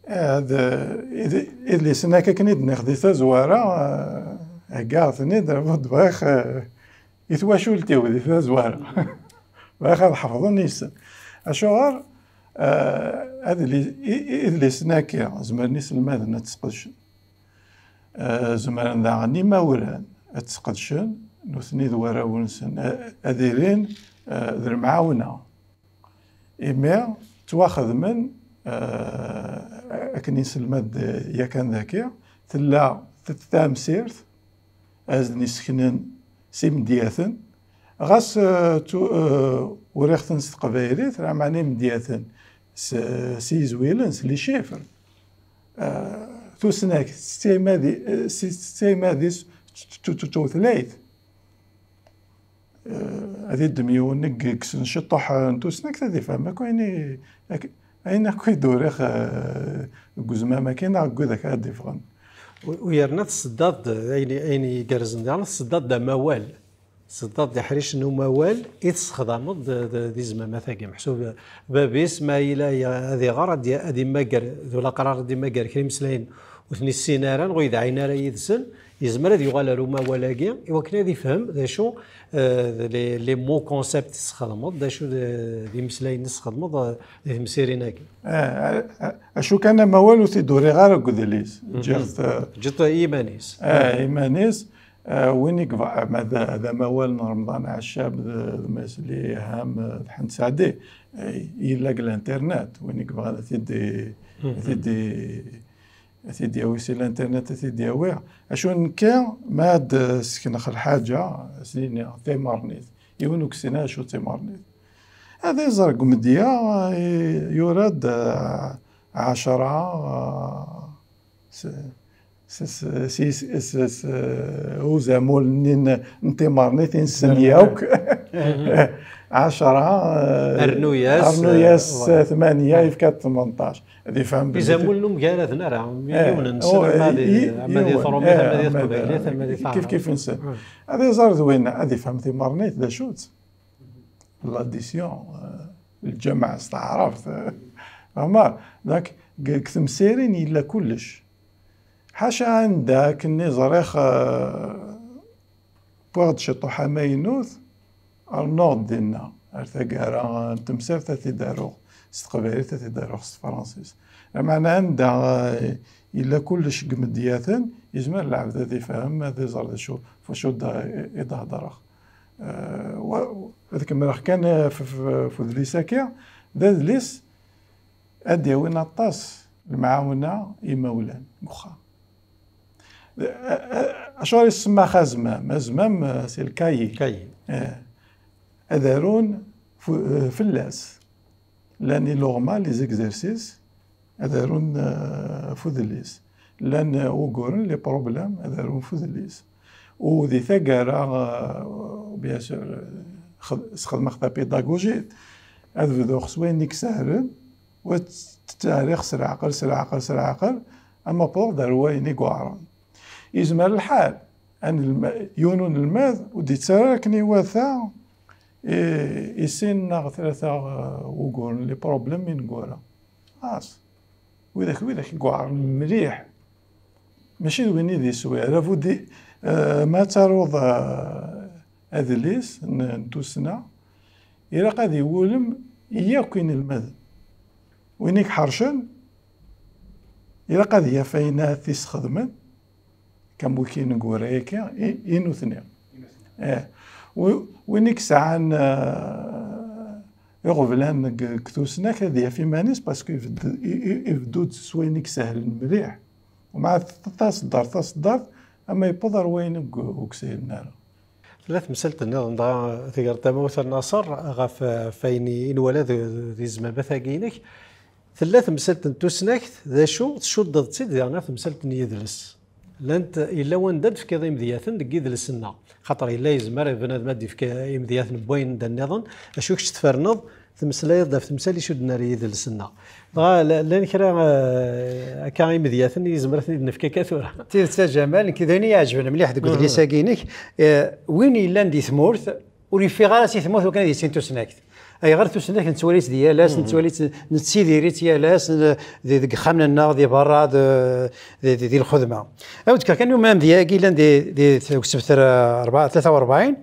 Eh, d, id-, idlisen akka akken i d-nniɣ di tazwara, eh, heggaɣ-ten-id, bɣiɣ, eh, i twacult-iw di tazwara. Bɣiɣ ad ḥefḍen yes-sen. Acuɣer? Eh, adlis, i, i, idlisen-agi, zemren iselmaden ad tt-sqedcen. Eh, zemren daɣen imawlan ad tt-sqedcen, nutni d warraw-nsen, eh, ad ilin, eh, d lemɛawna. Imi ttwaxedmen, eh, akken i nselmad yakan daki, tella t-, tamsirt, ad ten-iseknen s imedyaten, ɣas, eh, tu-, eh, uriɣ-ten s teqbaylit, lameɛna imedyaten s, s yizwilen, s les chiffres. Eh, tusnakt, s tayemmat-, eh, s, s tayemmat-is t-, t-, t-, tutlayt. Eh, ad iddem yiwen i yekksen ciṭṭuḥ n tusnakt, ad ifhem akk ayen i, ak-, ayen akk i d-uriɣ, eh, deg uzmam-agi neɣ deg widak ara d-iffɣen. U, u yerna tseddaḍ-d ayen, ayen igerrzen diɣen, tseddaḍ-d amawal. Tseddaḍ-d iḥricen n umawal i tesxedmeḍ d, d, di zmamat-agi. Meḥsub bab-is ma yella ya-, ad iɣer, ad y-, ad immager d ulaqrar, ad immager kra imeslayen ur ten-issin ara, neɣ ur yedɛin ara yid-sen, yezmer ad yuɣal ar umawal-agi, i wakken ad ifhem d acu, eh, d les, les mots concepts tesxedmeḍ, d acu d, d imeslayen i tesxedmeḍ, eh, di temsirin-agi. Eh, eh, eh, acu kan amawal ur t-id-uriɣ ara deg udlis. Mhm. Ǧǧiɣ-t, eh, ǧǧiɣ-t i yiman-is. Eh, iman-is. Eh, win i yebɣa, ma d, d amawal n Remḍan Ɛeccab, d, d Mass Liham, d Ḥend Saɛdi, eh, yella deg l'internet. Win i yebɣan ad t-id-, mhm, ad t-id-, ad t-id-yawi si l'internet, ad t-id-yawi. Acu nekki, ma ad sekneɣ lḥaǧa, ad s-iniɣ timerniṭ. Yiwen ur yessin acu d timerniṭ. Ad iẓer deg umedya, eh, yura-d, eh, ɛecra, eh, s, s, s, s, s, s, eh, uzamul-nni n, n timerniṭ i nessen yakk. Mhm. Ɛecra, eh, rnu-yas, rnu-yas, eh, tmanya, yefka-d tmenṭac. Ad ifhem belli izamul n umgaraden ara, eh, yiwen nsen, oh, ama di, i, ama di yiwen, trumit, eh, ama di teqbaylit, ama di taɛrabt. Kif kif nsen. Mm. Ad iẓer d winna, ad ifhem timerniṭ d acu-tt. L'addition, eh, lǧameɛ s taɛrabt, eh, fehmeḍ? Donc, deg, deg temsirin yella kullec. Ḥaca anda akken i ẓriɣ, eh, wwiɣ-d ciṭuḥ amaynut, rnuɣ-d dinna, ar taggara n temsirt ad t-id-aruɣ s teqbaylit, ad t-id-aruɣ s tefransist. Lameɛna anda, eh, yella kullec deg imedyaten, yezmer lɛebd ad ifhem, ad iẓer d acu, f wacu d-, i d-heddreɣ. Eh, wa-, ad kemmleɣ kan, eh, f, f, f udlis-agi, d adlis ad d-yawin aṭas lemɛawna i imawlan deg uxxam. Eh, eh, acuɣer i s-semmaɣ azmam? Azmam, eh, c'est le cahier. Cahier. Eh, ad arun fu-, eh, fell-as. Llan iluɣma, les exercices, ad arun, eh, f udlis. Llan, eh, wuguren, les problèmes, ad arun f udlis. U di taggara, eh, bien sûr, eh, xed-, sxedmeɣ tapédagogie, ad bduɣ s wayen i isehlen, u ad t-, ttɛerriɣ s leɛqel, s leɛqel, s leɛqel, ama wwḍeɣ-d ar wayen i iweɛren. Yezmer lḥal, anelma-, yiwen unelmad ur d-yettarra akken iwata, i, i sin neɣ tlata, eh, wuguren, les problèmes ineggura. Xas. Widak, widak i iweɛren mliḥ. Mačči d win i d iswi. Ara budi, eh, ma taruḍ, eh, adlis n, n tussna, ilaq ad iwulem i yakk inelmaden. Win i iḥercen, ilaq ad yaf ayen ara t-isxedmen, kam wiki ineggura-agi, i, i nutni. Eh, wi-, win i yesɛan, eh, iɣeblan deg, deg tusnakt ad yaf iman-is, parce que ibedd-, i, i, ibeddu-d s wayen i isehlen mliḥ. Mɛa t-, taṣeddart, taṣeddart, ama yewweḍ ar wayen ur, ur isehlen ara. Tella temsalt nniḍen dɣa, tegreḍ tamawt a Naṣer ɣef, ɣef wayen i nwala di, di zmamat-agi-inek. Tella temsalt n tusnakt, d acu, tcuddeḍ-tt-id diɣen ɣer temsalt n yidles. Llant, yella wanda d-tefkiḍ imedyaten deg yidles-nneɣ. Xaṭer yella yezmer bnadem ad d-yefk imedyaten n wayen da nniḍen, acu kečč tferneḍ, temmeslayeḍ-d ɣef temsal icudden ar yidles-nneɣ. Dɣa la-, llan kra, eh, akka imedyaten i yezmer ad ten-id-nefk akka tura. Tidet a Jamal, nekk d ayen i yi-iɛeǧben mliḥ deg udlis-agi-inek, eh, win yellan di tmurt, ur yeffiɣ ara si tmurt wakken ad yissin tusnakt. Ayɣer tusnakt nettwali-tt di yal ass, nettwali-tt, nettidir-itt yal ass, n-, di, deg yexxamen-nneɣ, di berra, d-, di, di, di lxedma. Ad wen-d-fkeɣ kan amedya-agi yellan di, di, deg usebter, eh, rebɛa, tlata u rebɛin,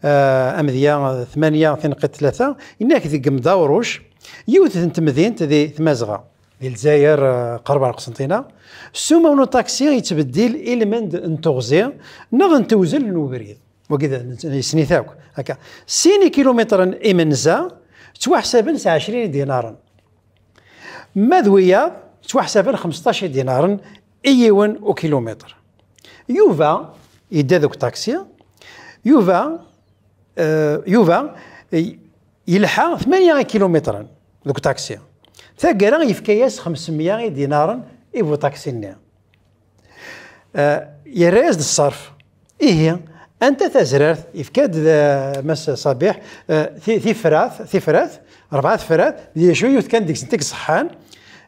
eh, amedya, eh, tmanya, tineqqiṭ tlata, yenna-k deg Mdawruc, yiwet n temdint di Tmazɣa, di Lezzayer, eh, qrib ɣer Qsenṭina, ssuma n uṭaksi yettbeddil ilmend n teɣzi neɣ n tewzel n ubrid. Wagi d, n-, yessen-it akk. Akka. Sin ikilumitren imenza ttwaḥsaben s ɛecrin idinaren. Ma d wiyaḍ, ttwaḥsaben xmesṭac idinaren i yiwen ukilumitr. Yuba Yedda deg uṭaksi. Yuba, eh, Yuba, eh, yelḥa tmanya ikilumitren deg uṭaksi. Taggara yefka-yas xemsemya idinaren i bu-ṭaksi-nni. Eh, yerra-yas-d ṣṣerf. Ihi, anta tazrart? Yefka-d, eh, Mass Ṣabiḥ, eh, ti-, tifrat, tifrat, rebɛa tefrat, d acu, yiwet kan deg-sent i iṣeḥḥan,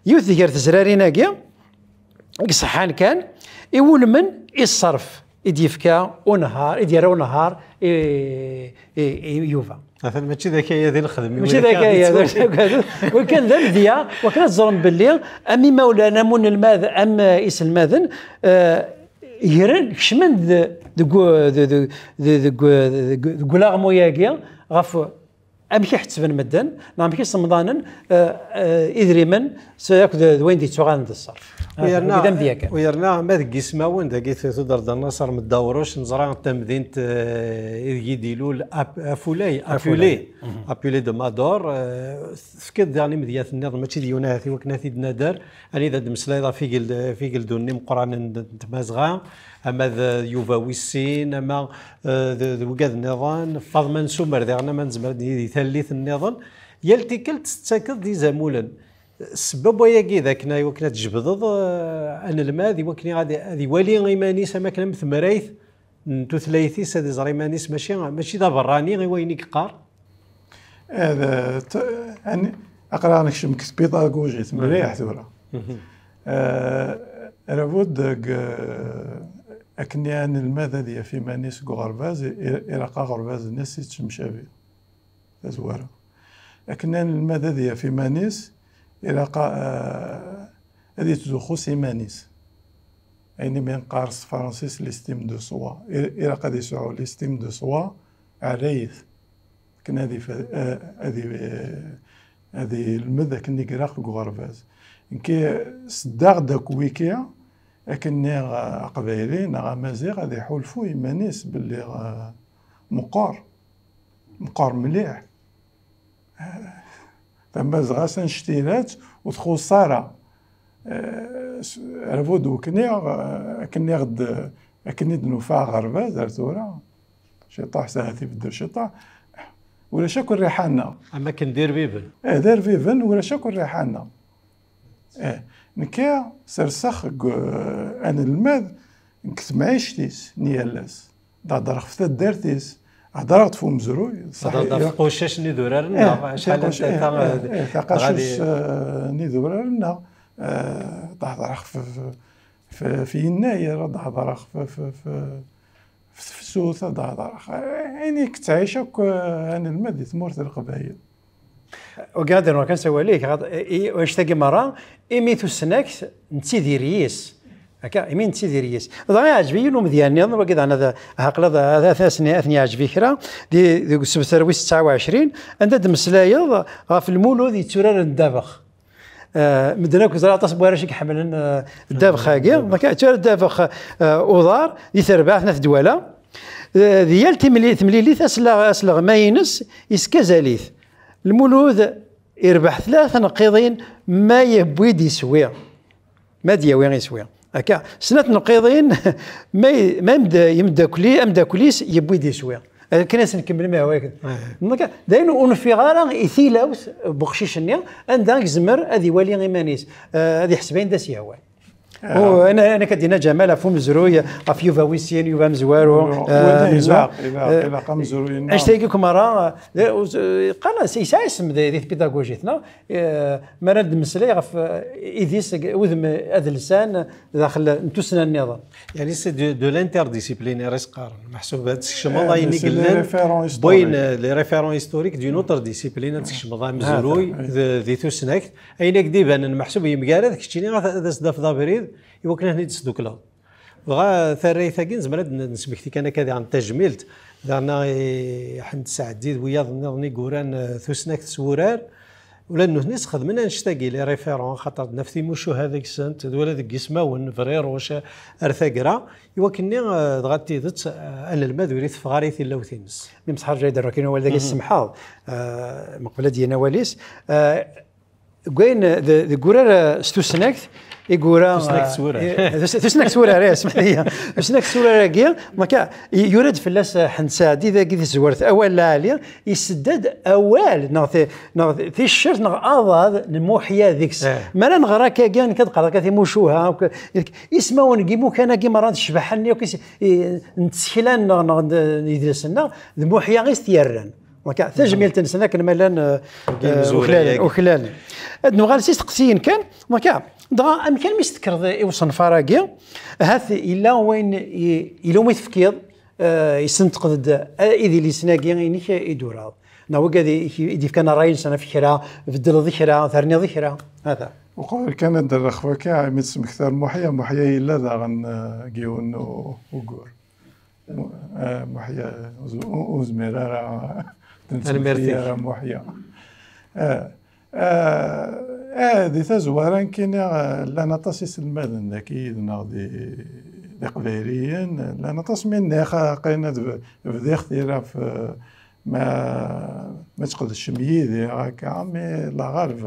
yiwet gar tezrarin-agi i iṣeḥḥan kan, iwulmen i ṣṣerf i d-yefka unehhar, i d-yerra unehhar i, i, i Yuba. Atan mačči d akayad i nexdem, i mačči d win akayad, yettwalin. Wakan d amedya, wakan ad ẓren belli am imawlan, am unelmad, am, eh, iselmaden, eh, gren, kecmen d-, deg u-, de-, de-, de-, deg u-, deg, deg ulaɣmu-agi ɣef amek i ḥettben medden, neɣ amek i ssemḍanen, eh, eh, idrimen s-, akked d wayen d-yettuɣalen d ṣṣerf. U yerna, d amedya kan. U yerna ma deg yismawen dagi, tudert d Naṣer Meddawruc, neẓra tamdint, eh, ideg i d-ilul Ap-, Afulay, Afulay. Apulay. Mhm. Apulay de Mador, eh, tefkiḍ diɣen imedyaten nniḍen, mačči d yiwen ahat i wakken ad t-id-nader, anida d-meslayeḍ ɣef igel-, ɣef igeldun-nni meqqranen n, n Tmazɣa, ama d Yuba wis sin, ama, eh, d, d wigad nniḍen, Faḍma n Sumer diɣen, ama nezmer ad nini di tallit nniḍen, yal tikkelt tettakeḍ-d izamulen. Ssebba n wayagi d akken, i wakken ad tjebdeḍ, eh, anelmad, i wakken ad, ad iwali iman-is am akken am temrayt n tutlayt-is, ad iẓer iman-is mačči, mačči d aberrani i wayen i yeqqar. Eh, d, t-, ani, aql-aɣ nekcem deg tpidagujit mliḥ tura. Mhm. Eh, labud deg, eh, akken anelmad ad yaf iman-is deg uɣerbaz, i-, ilaq aɣerbaz-nni ad s-ittemcabi. Tazwara. Akken anelmad ad yaf iman-is, ilaq, eh, ad yettzuxxu s iman-is. Ayen imi neqqar s tefransist l'estime de soi. I-, ilaq ad yesɛu l'estime de soi, ɛlayet. Akken ad yif-, eh, ad y-, eh, ad yelmed akken i ilaq deg uɣerbaz. Nekk seddaɣ-d akk wiki, akken nniɣ, eh, aqbayli neɣ amaziɣ ad iḥulfu iman-is belli, eh, meqqer. Meqqer mliḥ. Tamazɣa s annect-ilat ur txuṣṣ ara. Eh, s-, arbud ukniɣ, eh, akken nniɣ-d, akken i d-nufa aɣerbaz ar tura. Ciṭaḥ sahat ibeddel ciṭaḥ. Ulac akk rriḥa-nneɣ. Am akken d irbiben. Eh, d irbiben, ulac akk rriḥa-nneɣ. Eh, nekk serseɣ deg, eh, anelmad, deg temɛict-is n yal ass. Ad hedreɣ ɣef taddart-is, hedreɣ-d ɣef umezruy, ṣaḥ. Hedreɣ-d ɣef tqucac n idurar-nneɣ, eh, acḥal n tiqac-, eh, eh, eh, taqacuct, eh, n idurar-nneɣ, eh, ad hedreɣ ɣef, ɣef, ɣef yennayer, ad hedreɣ ɣef, ɣef, ɣef, ɣef tefsut, ad hedreɣ. Ayen i yettɛic akk, eh, anelmad di tmurt n Leqbayel. Wagi ad d-rnuɣ kan s awal-ik, ɣad-, i, i, annect-agi merra, imi tusnakt nettidir yis. Akka, imi nettidir yis. Dɣa iɛǧeb-iyi yiwen umedya nniḍen, wagi daɣen ad, aql-, ad, ad, ad, ad ten-, ad ten-yeɛǧeb i kra, di, deg usebter wis tesɛa u ɛecrin, anda d-temmeslayeḍ ɣef Lmulud yetturaren ddabex. Eh, medden akk ẓriɣ aṭas n warrac i iḥemmlen, eh, ddabex-agi. Ddabex. Akka, yetturar ddabex, eh, uḍar, di terbaɛt n At Dwala. Eh, di yal timli-, temlilit, asleɣ-, asleɣmay-ines, yeskazal-it. Lmulud irbeḥ tlata tneqqiḍin, ma yewwi-d iswi. Ma d-yawi iswi. Akka, snat tneqqiḍin, ma y-, ma md-, yemdakli-, amdakkel-is yewwi-d iswi. Akken ad s-nkemmel, ma yehwa-yak. Eh. Akka, d ayen ur nfiɣ ara i tilawt n uqcic-nni, anda i yezmer ad iwali iman-is, eh, ad iḥseb ayen d as-yehwan. Ah. U ana, ana ka d-yenna Ǧamal ɣef umezruy, ɣef Yuba wis sin, Yuba amezwaru, eh, win-, amezwaru. Ilaq, ilaq, eh, ilaq amezruy-nneɣ. Annect-agi akk merra, eh, qqaren-as, yesɛa isem di, di tpidagujit, neɣ? Eh, mi ara d-nemmeslay ɣef, eh, idis, udem adelsan daxel n tussna nniḍen. Yani, c'est de, de l'interdisciplinaire i s-qqaren. Meḥsub ad teskecmeḍ, eh, ayen i yellan, les référents historiques. N wayen, eh, les référents historiques d'une autre discipline, ad teskecmeḍ amezruy, ah, d, di tusnakt. Ayen i k-d-ibanen meḥsub yemgarad, keččini ad, ad as-d-tafeḍ abrid i wakken ad ten-id-tesdukleḍ. Dɣa tarrayt-agi nezmer ad n-, nesmekti kan akka diɣen tajmilt, daɣen i Ḥmed Saɛdi d wiyaḍ nniḍen i yuran, eh, tusnakt s wurar. Ula d nutni sxedmen annect-agi, les référents, xaṭer naf timucuha deg-sent, d wala deg yismawen, Briruc, ar taggara, i wakken-nni, eh, dɣa d tidet, eh, anelmad ur iteffeɣ ara i tilawt-ines. Mi mseḥar Ǧayd Rrukin awal dagi, mhm, tessemḥeḍ, eh, meqbel ad d-yini awal-is, eh, Deg wayen, de- deg urar, eh, s tusnakt i yura, tusnakt s wurar. Eh, tus- tusnakt s wurar, eh, smeḥ-iyi. Tusnakt s wurar-agi, maka, i- yura-d fell-as, eh, Ḥend Saɛdi dagi di tezwart Awal Lɛali, yessedda-d awal neɣ ti- neɣ ticcert neɣ aḍad n Muḥya deg-s. Eh. Mi ara nɣer akkagi, nekk ad qqareɣ akka timucuha, akk- ismawen n yimukan-agi merra n ccbaḥa-nni akk is- i- n tsekla-nneɣ neɣ n yidles-nneɣ, d Muḥya i s-t-yerran. Waka, tajmilt-nsen akken ma llan, eh, eh, uklalen, uklalen. Ad nuɣal s isteqsiyen kan, waka, dɣa amek armi s-tekkreḍ i usenfar-agi? Ahat yella wayen i- yella umi tefkiḍ, eh, yessenteqd-d, eh, idlisen-agi inek i d-turaḍ. Neɣ wigad i i d-yefkan ṛṛay-nsen ɣef kra, beddleḍ kra, terniḍ kra. Hata. Uqbel kan ad d-rreɣ waka, imi d-smektar Muḥya, Muḥya yella daɣen, eh, deg yiwen n u- ugur. Mu- eh, Muḥya, ur z- ur- ur zmir ara d-nesmekti ara Muḥya. Eh, eh, eh, di tazwara nekkini, eh, llan aṭas iselmaden daki yid-neɣ d d iqbayliyen, llan aṭas mi nniɣ aql-in ad b- bdiɣ tira f- ma ma tqedcem yid-i akka, mi la ɣerb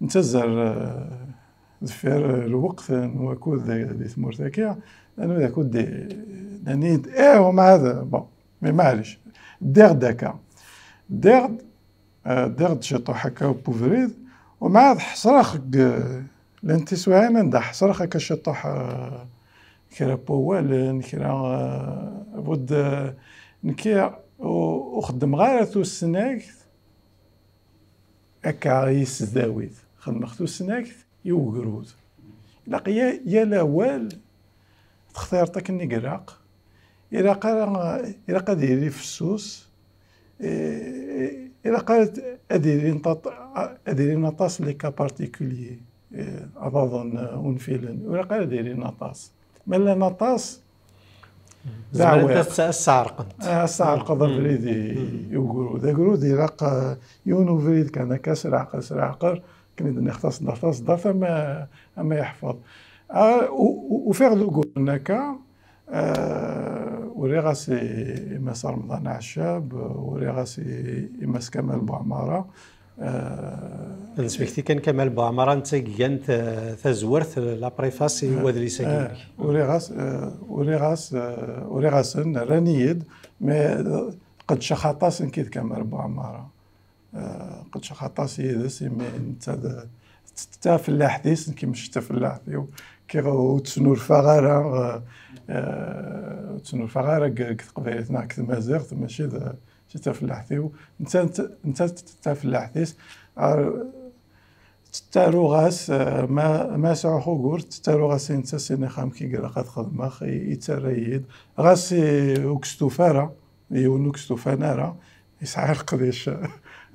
nettazzal, eh, deffir lweqt n wakud di tmurt-agi, nanu d akud di- nani-d, eh, umɛad, bon, mais maɛlic, ddiɣ-d akka. Ddiɣ-d, eh, ddiɣ-d ciṭuḥ akka n ubrid, umɛad ḥesreɣ deg, llant tiswiɛin anda ḥesreɣ akka ciṭuḥ, eh, kra n wawalen, kra, eh, bud, eh, nekki u- ur xeddmeɣ ara tusnakt akka i tesdawit, xedmeɣ tusnakt i ugrud. Ilaq ya- yal awal textireḍ akken i ilaq. Ilaq ara, ilaq ad yili fessus, eh, ilaq ad, ad ilin ṭaṭ- ad ilin aṭas les cas particuliers, eh, aḍaden, eh, unfilen. Ilaq ara ad ilin aṭas. Ma llan aṭas, d aɛewwiq. Zemrent ad s- ad sɛerqent. Ah, ad sɛerqeḍ abrid i i ugrud. Agrud ilaq, eh, yiwen ubrid kan akka, s leɛqel, s leɛqel, akken i d-nniɣ, taṣeddart, taṣeddart, ama, ama yeḥfeḍ. Ah, u- u- ufiɣ-d uguren akka, eh, uriɣ-as i, i Mass Remḍan Ɛeccab, uriɣ-as i, i Mass Kamal Buɛmara, eh, ad nesmekti kan Kamal Buɛmara, netta i igan, eh, tazwert, la préface i wadlis-agi. Eh, uriɣ-as, eh, uriɣ-as, eh, uriɣ-asen, rran-iyi-d, mais, eh, qedceɣ aṭas nekk d Kamal Buɛmara. Eh, qedceɣ aṭas yid-s, imi netta d- d- d tafellaḥt-is, nekk mačči d tafellaḥt-iw. Kkiɣ ur ttnurfaɣ ara, eh, eh, ur ttnurfaɣ ara deg deg teqbaylit neɣ deg tmaziɣt, mačči d mačči d tafellaḥt-iw. Netta, netta, netta d tafellaḥt-is. Ar- ttaruɣ-as, eh, ma, ma sɛuɣ ugur, ttaruɣ-as i netta s iniɣ amek i ilaq ad xedmeɣ, i- yettarra-yi-d. Ɣas i- ur yestufa ara, yiwen ur yestufan ara, yesɛa leqdic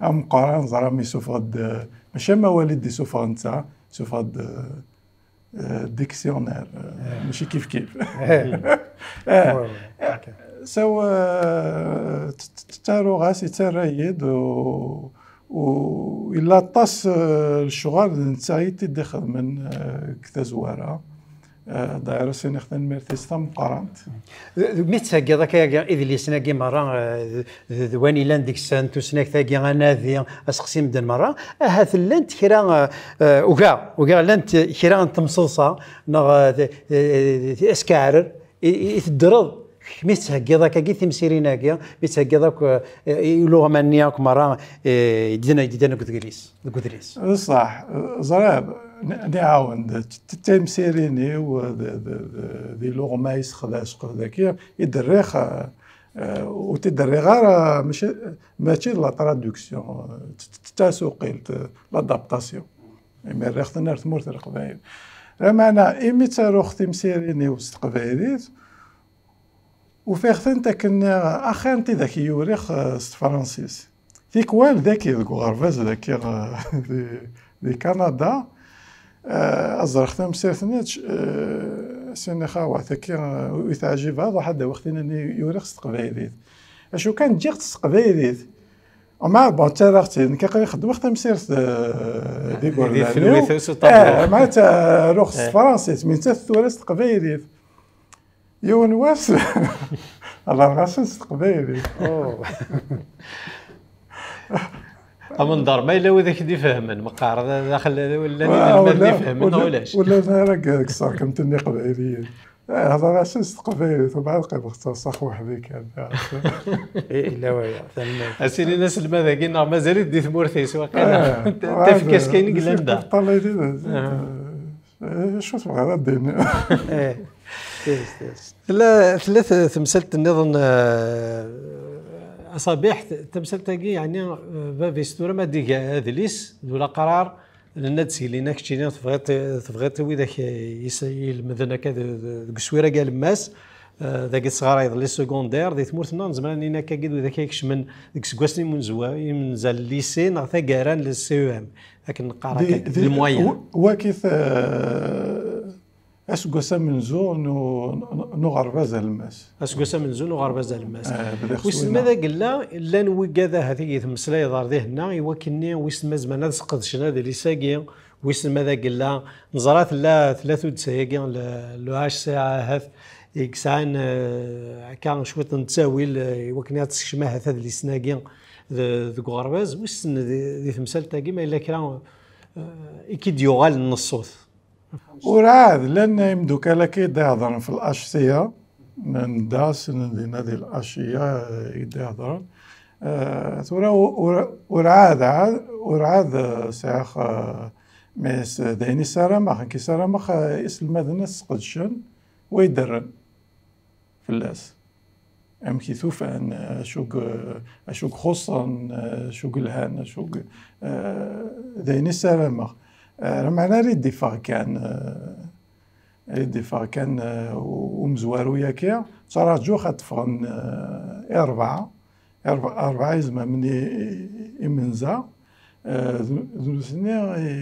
ameqqran, ẓer mi yessufeɣ-d, eh, mačči am wawal i d-yessufeɣ netta, yessufeɣ-d, eh, eh, dictionnaire, eh, mačči kif kif. Eh, eh, so, eh, t- t- ttaruɣ-as, yettarra-yi-d, u- u- yella aṭas, eh, lecɣal d netta i t-id-ixedmen, eh, deg tazwara. Eh, dayra s-iniɣ tanemmirt-is tameqqrant. D- d- mi tettheggiḍ akka idlisen-agi merra, eh, d- d- d wayen yellan deg-sen tusnakt-agi, anadi, aseqsi medden merra, ahat llant kra, eh, eh, ugaɣ, ugaɣ llant kra n temseḍsa neɣ, eh, d- eh, d- askeɛrer i i- i teddreḍ, kek mi tettheggiḍ akkagi timsirin-agi, mi tettheggiḍ akk, eh, i uluɣma-nni akk merra, eh, i d-, i d-, deg udlis, deg udlis. D ṣṣeḥ, ẓriɣ, n- niɛawen-d, t- t- timsirin-iw d- d- d- di luɣma i sexdaceɣ daki, i d-rriɣ, eh, eh, ur t-id-rriɣ ara, mačči, mačči d la traduction, eh, t- t- tasuqilt, eh, l'adaptation. Imi rriɣ-ten ar tmurt n Leqbayel. Lameɛna, imi ttaruɣ timsirin-iw s teqbaylit, ufiɣ-tent akken, axir n tidak i uriɣ, eh, s tefransist. Tikwal daki deg uɣerbaz daki, eh, di, di Kanada, eh, ad ẓreɣ tamsirt-nni, eh, s-iniɣ, awa, taki, eh, ur teɛjib ara, ruḥ ad d-awiɣ tin-nni i uriɣ s teqbaylit. Acu kan ǧǧiɣ-tt s teqbaylit. Umbeɛd, bon, ttarraɣ-tt-id, nekk aql-i xeddmeɣ tamsirt, eh, d igerdan-iw. Di tenwit s uṭablu. Eh, ma ttaruɣ s tefransist, mi nettat tura s teqbaylit. Yiwen wass, ɣerɣasen s teqbaylit. Oh. Amenḍer, ma yella wid ak-d-ifehmen, meqqar, da-, daxel, llan inelmaden ifehmen, neɣ ulac? Ula d ara deg tserkemt n Iqbayliyen. Eh, hḍer-asen s teqbaylit, u mbeɛd qqimeɣ ttaḍsaɣ weḥd-i kan. Eh, yella waya, tanemmirt. As-inin aselmad-agi, neɣ mazal-it di tmurt-is, waqila. Eh, tafek-as kan i yellan da. Eh, acu tebɣiḍ ad d-tiniḍ? Eh, tella, tella t-, temsalt nniḍen, eh, a Ṣabiḥ, t-, tamsalt-agi, yeɛni, eh, baba-is tura ma d-iga adlis d ulaqrar, nenna-d seg lina keččini tebɣiḍ, tebɣiḍ i widak, eh, is-, ilemden akka de-, de-, deg uswir-agi alemmas, eh, dagi tesɣarayeḍ les secondaires, di tmurt-nneɣ nezmer ad nini akkagi d widak ay ikecmen deg iseggasen imunzwa-, imenza n lycée neɣ taggara n le C E M, akken neqqar akka, di, di, le moyen. W-, wakit, eh, aseggas amenzu n u-, n uɣerbaz alemmas. Aseggas amenzu n uɣerbaz alemmas. Eh, bdiɣ s wissen winna. Ma d agella, llan wigad ahat i tmeslayeḍ ar dihenna, i wakken-nni wissen ma zemren ad sqedcen adlis-agi, wissen ma d agella, neẓra tella, tella tuddsa-agi, le, le H C A ahat, i yesɛan, eh, akka cwiṭ n ttawil, eh, i wakken ad tessekcem ahat adlisen-agi de-, deg uɣerbaz, wissen di, di temsalt-agi ma yella kra, eh, i k-id-yuɣalen n ṣṣut. Urɛad, llan imeddukal akka i d-iheḍren f l'H C A, nedda s-, dinna di l'H C A, eh, i d-iheḍren. Eh, tura u-, ur-, urɛad, ɛad, urɛad, eh, sɛiɣ, eh, mais d ayen i ssarameɣ, nekk i ssarameɣ, eh, iselmaden ad sqedcen wa iddren fell-as. Amek i t-ufan, acu g-, acu g-xuṣṣen, acu g-lhan, acu g-, eh, d ayen i ssarameɣ. Eh, lameɛna ara d-iffeɣ kan, eh, ara d-iffeɣ kan, eh, u-, umezwaru-yaki, ttṛaǧuɣ ad d-ffɣen, eh, i rebɛa, i rebɛa, rebɛa izmamen i, i, imenza, eh, d, d nutni i,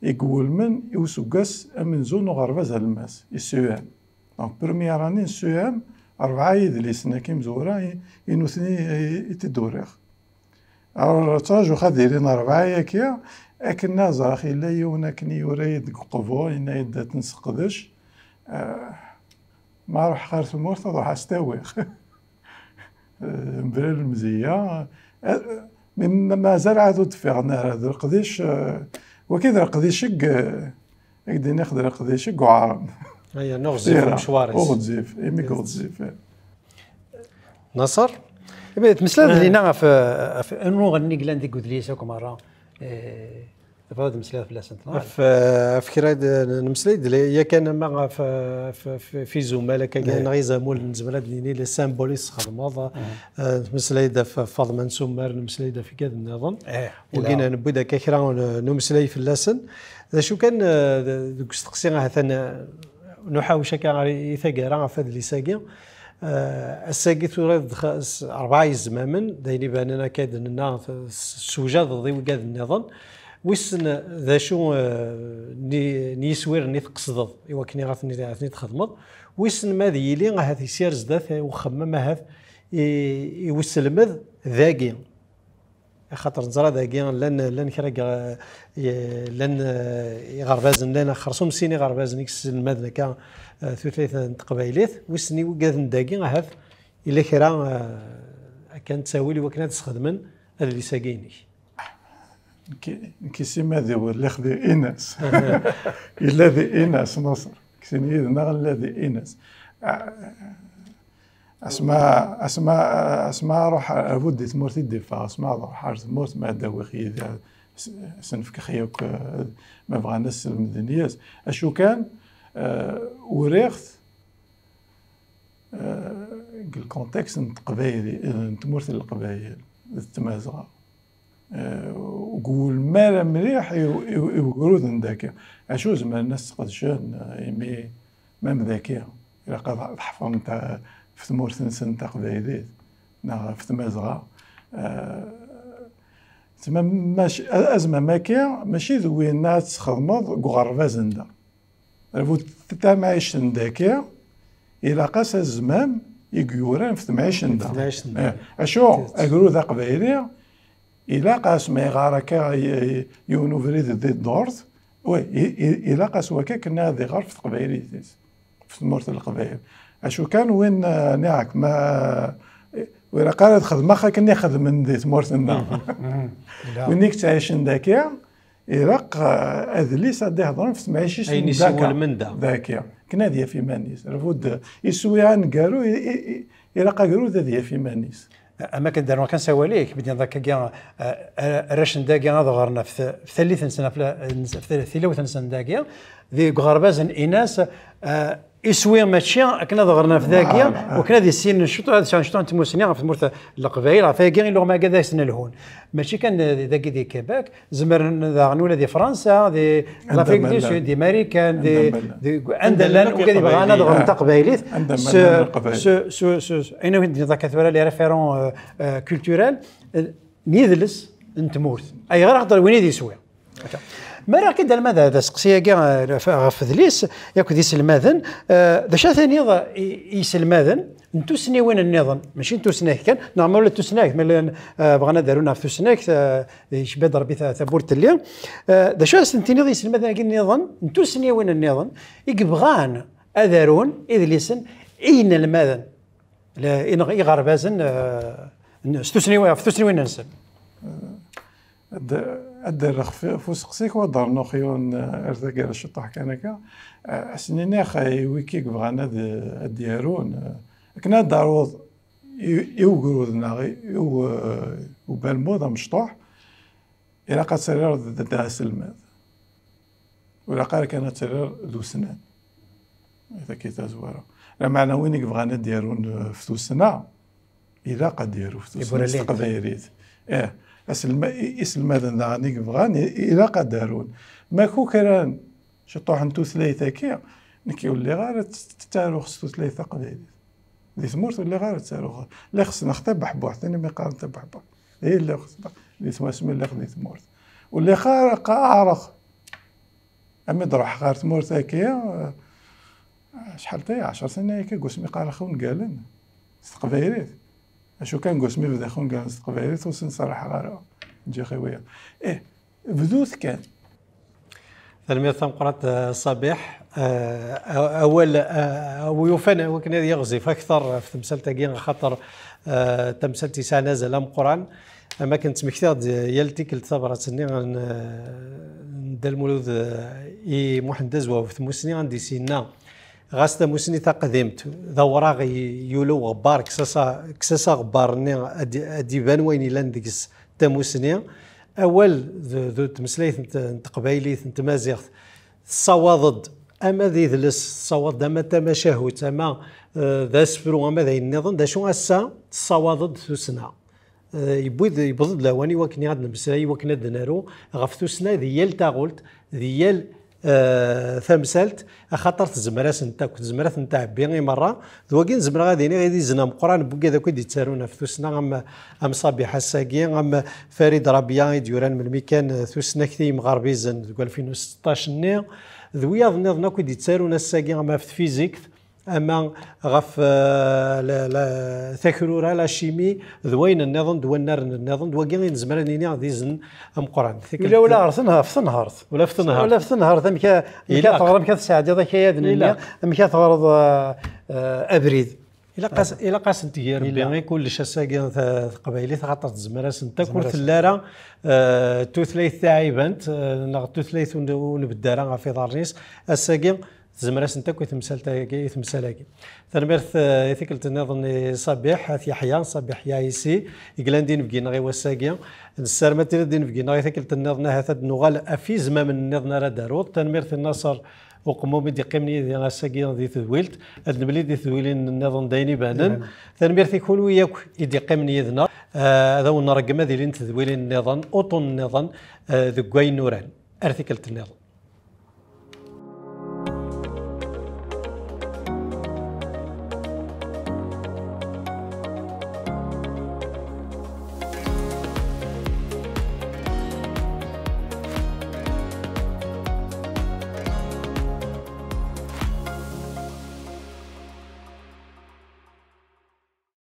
i iwulmen i useggas amenzu n uɣerbaz alemmas, i C E M. Donc, première année n C E M, rebɛa yidlisen-agi imezwura i, i nutni i, i t-id-uriɣ. Alors, ttṛaǧuɣ ad ilin rebɛa-yaki, akken ad ẓreɣ yella yiwen akken i yura-yi-d deg uqbur, yenna-yi-d ad t-nesseqdec. Ah, ma ruḥeɣ ɣer tmurt, ad ruḥeɣ ad s-t-awiɣ. Eh, mebla lemzeyya. Eh, ma-, mazal ɛad ur d-ffiɣen ara. D leqdic, eh, wagi d leqdic i, eh, i k-d-iniɣ d leqdic i yuɛren. Aya, neɣ ɣezzif umecwar-is. Ur ɣezzif, imi ur ɣezzif. Naṣer? Imi tmeslayeḍ, eh, lina ɣef, ɣef unuɣen-nni yellan deg udlis akk merra, eh, tebɣiḍ ad tmeslayeḍ fell-asent, neɣ? Ɣef, ɣef kra d-, nemmeslay-d li-, yakan ama ɣef, ɣef, ɣef, ɣef izumal akka, eh, neɣ izamul, nezmer ad d-nini les symboles i tesxedmeḍ, eh, nemmeslay-d ɣef Faḍma n Sumer, nemmeslay-d ɣef igad nniḍen. Eh, wagi newwi-d akka kra n, n umeslay fell-asen. D acu kan, eh, d-, deg usteqsi ahat n, eh, nuḥawec akka ɣer i, i taggara ɣef adlis-agi. Eh, ass-agi tura d xa-, s-, rebɛa yezmamen, d ayen ibanen akka d-nenna t-, s-, tessewjadeḍ i wigad nniḍen. Wissen d acu, eh, n, n yiswiren i tqesdeḍ i wakken i ɣer ten-, ɣer ten-id-txedmeḍ. Wissen ma ad yili ahat yessir zdat i uxemmem ahat i, i uselmed dagi. Axaṭer neẓra dagi llan, llan kra n, llan, eh, iɣerbazen, llan xersum sin iɣerbazen i yesselmaden akka, eh, tutlayt n teqbaylit, wissen i wigad n dagi ahat yella kra, eh, akka n ttawil i wakken ad sxedmen adlis-agi-inek. Nekk, nekk simad-iw lliɣ di Inas. Yella di Inas, Naṣer. Ksin yid-neɣ nella di Inas. Ah, Asma, asma, asma ruḥ, abud di tmurt i d-iffeɣ, asma ad ruḥ ar tmurt, ma ad awiɣ yid-i, s-, sen-fkeɣ yakk, eh, ma bɣan ad slemden yis. Acu kan, eh, uriɣ-t, eh, deg lkontekst n teqbayli, n tmurt n Leqbayel, d Tmazɣa. Eh, ur iwulem ara mliḥ i, i, i ugrud n dagi. Acu zemren ad sqedcen, eh, imi, mem dagi, ilaq ad, ad ḥefḍen ta-, ɣef tmurt-nsen taqbaylit, neɣ ɣef Tmazɣa. Eh, tma-, mac-, a-, azmam-agi, mačči d winna ad txedmeḍ deg uɣerbaz n da. Rbu t-, tamɛict n dagi, ilaq-as azmam i yuran f temɛict n da. F temɛict n da. Eh, acu, agrud aqbayli, ilaq-as ma iɣar akka y-, y-, yiwen ubrid di ddurt, wi, i-, i-, ilaq-as wakka akken ad iɣer f teqbaylit-is, f tmurt n Leqbayel. Acu kan win, eh, niɛek, ma, eh, Ur ilaq ara ad xedmeɣ akken i xedmen di tmurt-nneɣ. Win i yettɛicen daki, ilaq, eh, adlis ad d-ihedṛen f temɛict-is n daka. Daki, akken ad yaf iman-is. Rfud iswi aneggaru, i, i, i, ilaq agrud ad yaf iman-is. Am akken d-rnuɣ kan s awal-ik, mi d-yenniḍ akkagi, eh, arrac n dagi ad ɣren ɣef t-, ɣef tallit-nsen, ɣef la-, ɣef tilawt-nsen dagi, deg uɣerbaz n Inas, eh, iswi mačči akken ad ɣren ɣef dagi, wakken ad issinen cwiṭ, ad sɛun cwiṭ n tmussni ɣef tmurt n Leqbayel, ɣef wagi i luɣma-agi ad as-nelhun. Mačči kan dagi di Québec, zemren daɣen ula di Fransa, di l'Afrique du Sud, di Marikan, di, anda llan, ula di bɣan ad ɣren taqbaylit, s, s, s, s, ayen i d-nniḍ akka tura, les référents, euh, euh, culturels, euh, n yidles n tmurt. Ayɣer axaṭer win i d iswi. Mi ara ak-id-alma d, d aseqsi-agi, eh, ɣef, ɣef udlis, yakk d iselmaden, eh, d acu ara tiniḍ i, i yiselmaden n tusniwin nniḍen, mačči n tusnakt kan, neɣ ma ula d tusnakt, ma llan, eh, bɣan ad arun ɣef tusnakt, eh, yecba-d Rebbi ta-, tawwurt telli. Eh, d acu ara sen-tiniḍ i yiselmaden-agi nniḍen n tusniwin nniḍen i yebɣan ad arun idlisen i yinelmaden, le-, ineɣ-, iɣerbazen, eh, n-, s tusniwin, ɣef tusniwin-nsen? Ad, ad d-rreɣ f-, f useqsi-k, wa d-rnuɣ yiwen, eh, ar taggara ciṭuḥ kan akka. Eh, ad sen-iniɣ, eh, i wiki yebɣan ad, ad d-yarun, eh, akken ad d-taruḍ i, i ugrud neɣ i, i u-, eh, ubalmud amecṭuḥ, ilaq ad tiliḍ d, d aselmad. Ur ilaq ara kan ad tiliḍ d usnan. Taki tazwara. Lameɛna win i yebɣan ad d-yarun, eh, f tussna, ilaq ad d-yaru f tussna s teqbaylit. Eh, aselma-, i-, iselmaden daɣen i yebɣan, i-, ilaq ad d-arun. Ma kukran ciṭuḥ n tutlayt-agi, nekk ur lliɣ ara tt-, tt-, ttaruɣ s tutlayt taqbaylit. Di tmurt ur lliɣ ara ttaruɣ. Lliɣ ssneɣ tabeḥbuḥt, ayen mi qqaren tabeḥbuḥt. Di lliɣ ssneɣ, di tmurt, asmi lliɣ di tmurt. Ur lliɣ ara qqareɣ. Ami d-ruḥeɣ ɣer tmurt-agi, eh, acḥal taya, ɛecr snin akka, deg wasmi qqareɣ ungalen s teqbaylit. Acu kan, deg wasmi bdiɣ ungalen s teqbaylit, ur sen-serrḥeɣ ara. Ǧǧiɣ i wiyaḍ. Ih, bdut kan. Tanemmirt tameqqrant, eh, Ṣabiḥ. Eh, a-, awal, eh, a wi yufan wakken ad yiɣzif akteṛ ɣef temsalt-agi, axaṭer, eh, tamsalt yesɛan azal ameqqran. Am akken ttmektiɣ-d yal tikkelt tabṛat-nni n, eh, n Dda Lmulud, eh, i Muḥend Azwaw ɣef tmussni, anda i s-yenna: ɣas tamussni taqdimt d awraɣ i yuli uɣebbar, kkes-as a-, kkes-as aɣebbar-nni ad d-, ad d-iban wayen yellan deg-s d tamussni. Awal d, d tmeslayt n t-, n teqbaylit, n tmaziɣt, tessawaḍ-d ama d idles, tessawaḍ-d ama d tamacahut, ama, eh, d asefru, ama d ayen nniḍen. D acu ass-a tessawaḍ-d tussna? Eh, yewwi-d, yewweḍ-d lawan i wakken ad nemmeslay, i wakken ad d-naru ɣef tussna di yal taɣult, di yal, eh, tamsalt, axaṭer tezmer-asent akk, tezmer ad tent-tɛebbi i merra. D wagi nezmer ad iniɣ i d izen ameqqran n wigad akk i d-yettarun ɣef tussna, am, am Ṣabiḥ ass-agi, am Farid Rabia i d-yuran melmi kan, eh, tusnakt i yimɣerbizen deg alfin u seṭṭac-nni, d wiyaḍ nniḍen akk i d-yettarun ass-agi, am ɣef tfizikt, ama ɣef, eh, la, la, takrura, la chimie, d wayen nniḍen, d wannaren nniḍen, d wagi i nezmer ad nini d izen ameqqran. Ula, ula ɣer tenher-, ɣef tenhert. Ula ɣef tenhert. Ula ɣef tenhert, amek a-, amek ara teɣreḍ, amek ara tesɛeddiḍ akayad-nni, ilaq, amek ara teɣreḍ, eh, eh, abrid. Ilaq as-, ilaq asen-tger Rebbi i kullec ass-agi ta-, teqbaylit, axaṭer tezmer-asent akk, ur telli ara, eh, tutlayt taɛibant, eh, neɣ tutlayt ur n-, ur nbedd ara ɣef iḍarren-is. Ass-agi, tezmer-asent akk i temsalt-agi, i temsal-agi. Tanemmirt, eh, i tikkelt nniḍen i Ṣabiḥ At Yeḥya, Ṣabiḥ Yaɛisi, i yellan d inebgi-nneɣ i wass-agi. Nessaram ad tiliḍ d inebgi-nneɣ i tikkelt nniḍen, ahat ad d-nuɣal ɣef yizmamen nniḍen ara d-taruḍ. Tanemmirt i Naṣer Uqemmum i d-iqqimen yid-i ass-agi di tedwilt. Ad nemlil di tedwilin nniḍen d ayen ibanen. Tanemmirt i kunwi akk i d-iqqimen yid-neɣ. Eh, ad awen-nṛeggem ad ilint tedwilin nniḍen, uṭṭun nniḍen, eh, deg wayen nuran. Ar tikkelt nniḍen.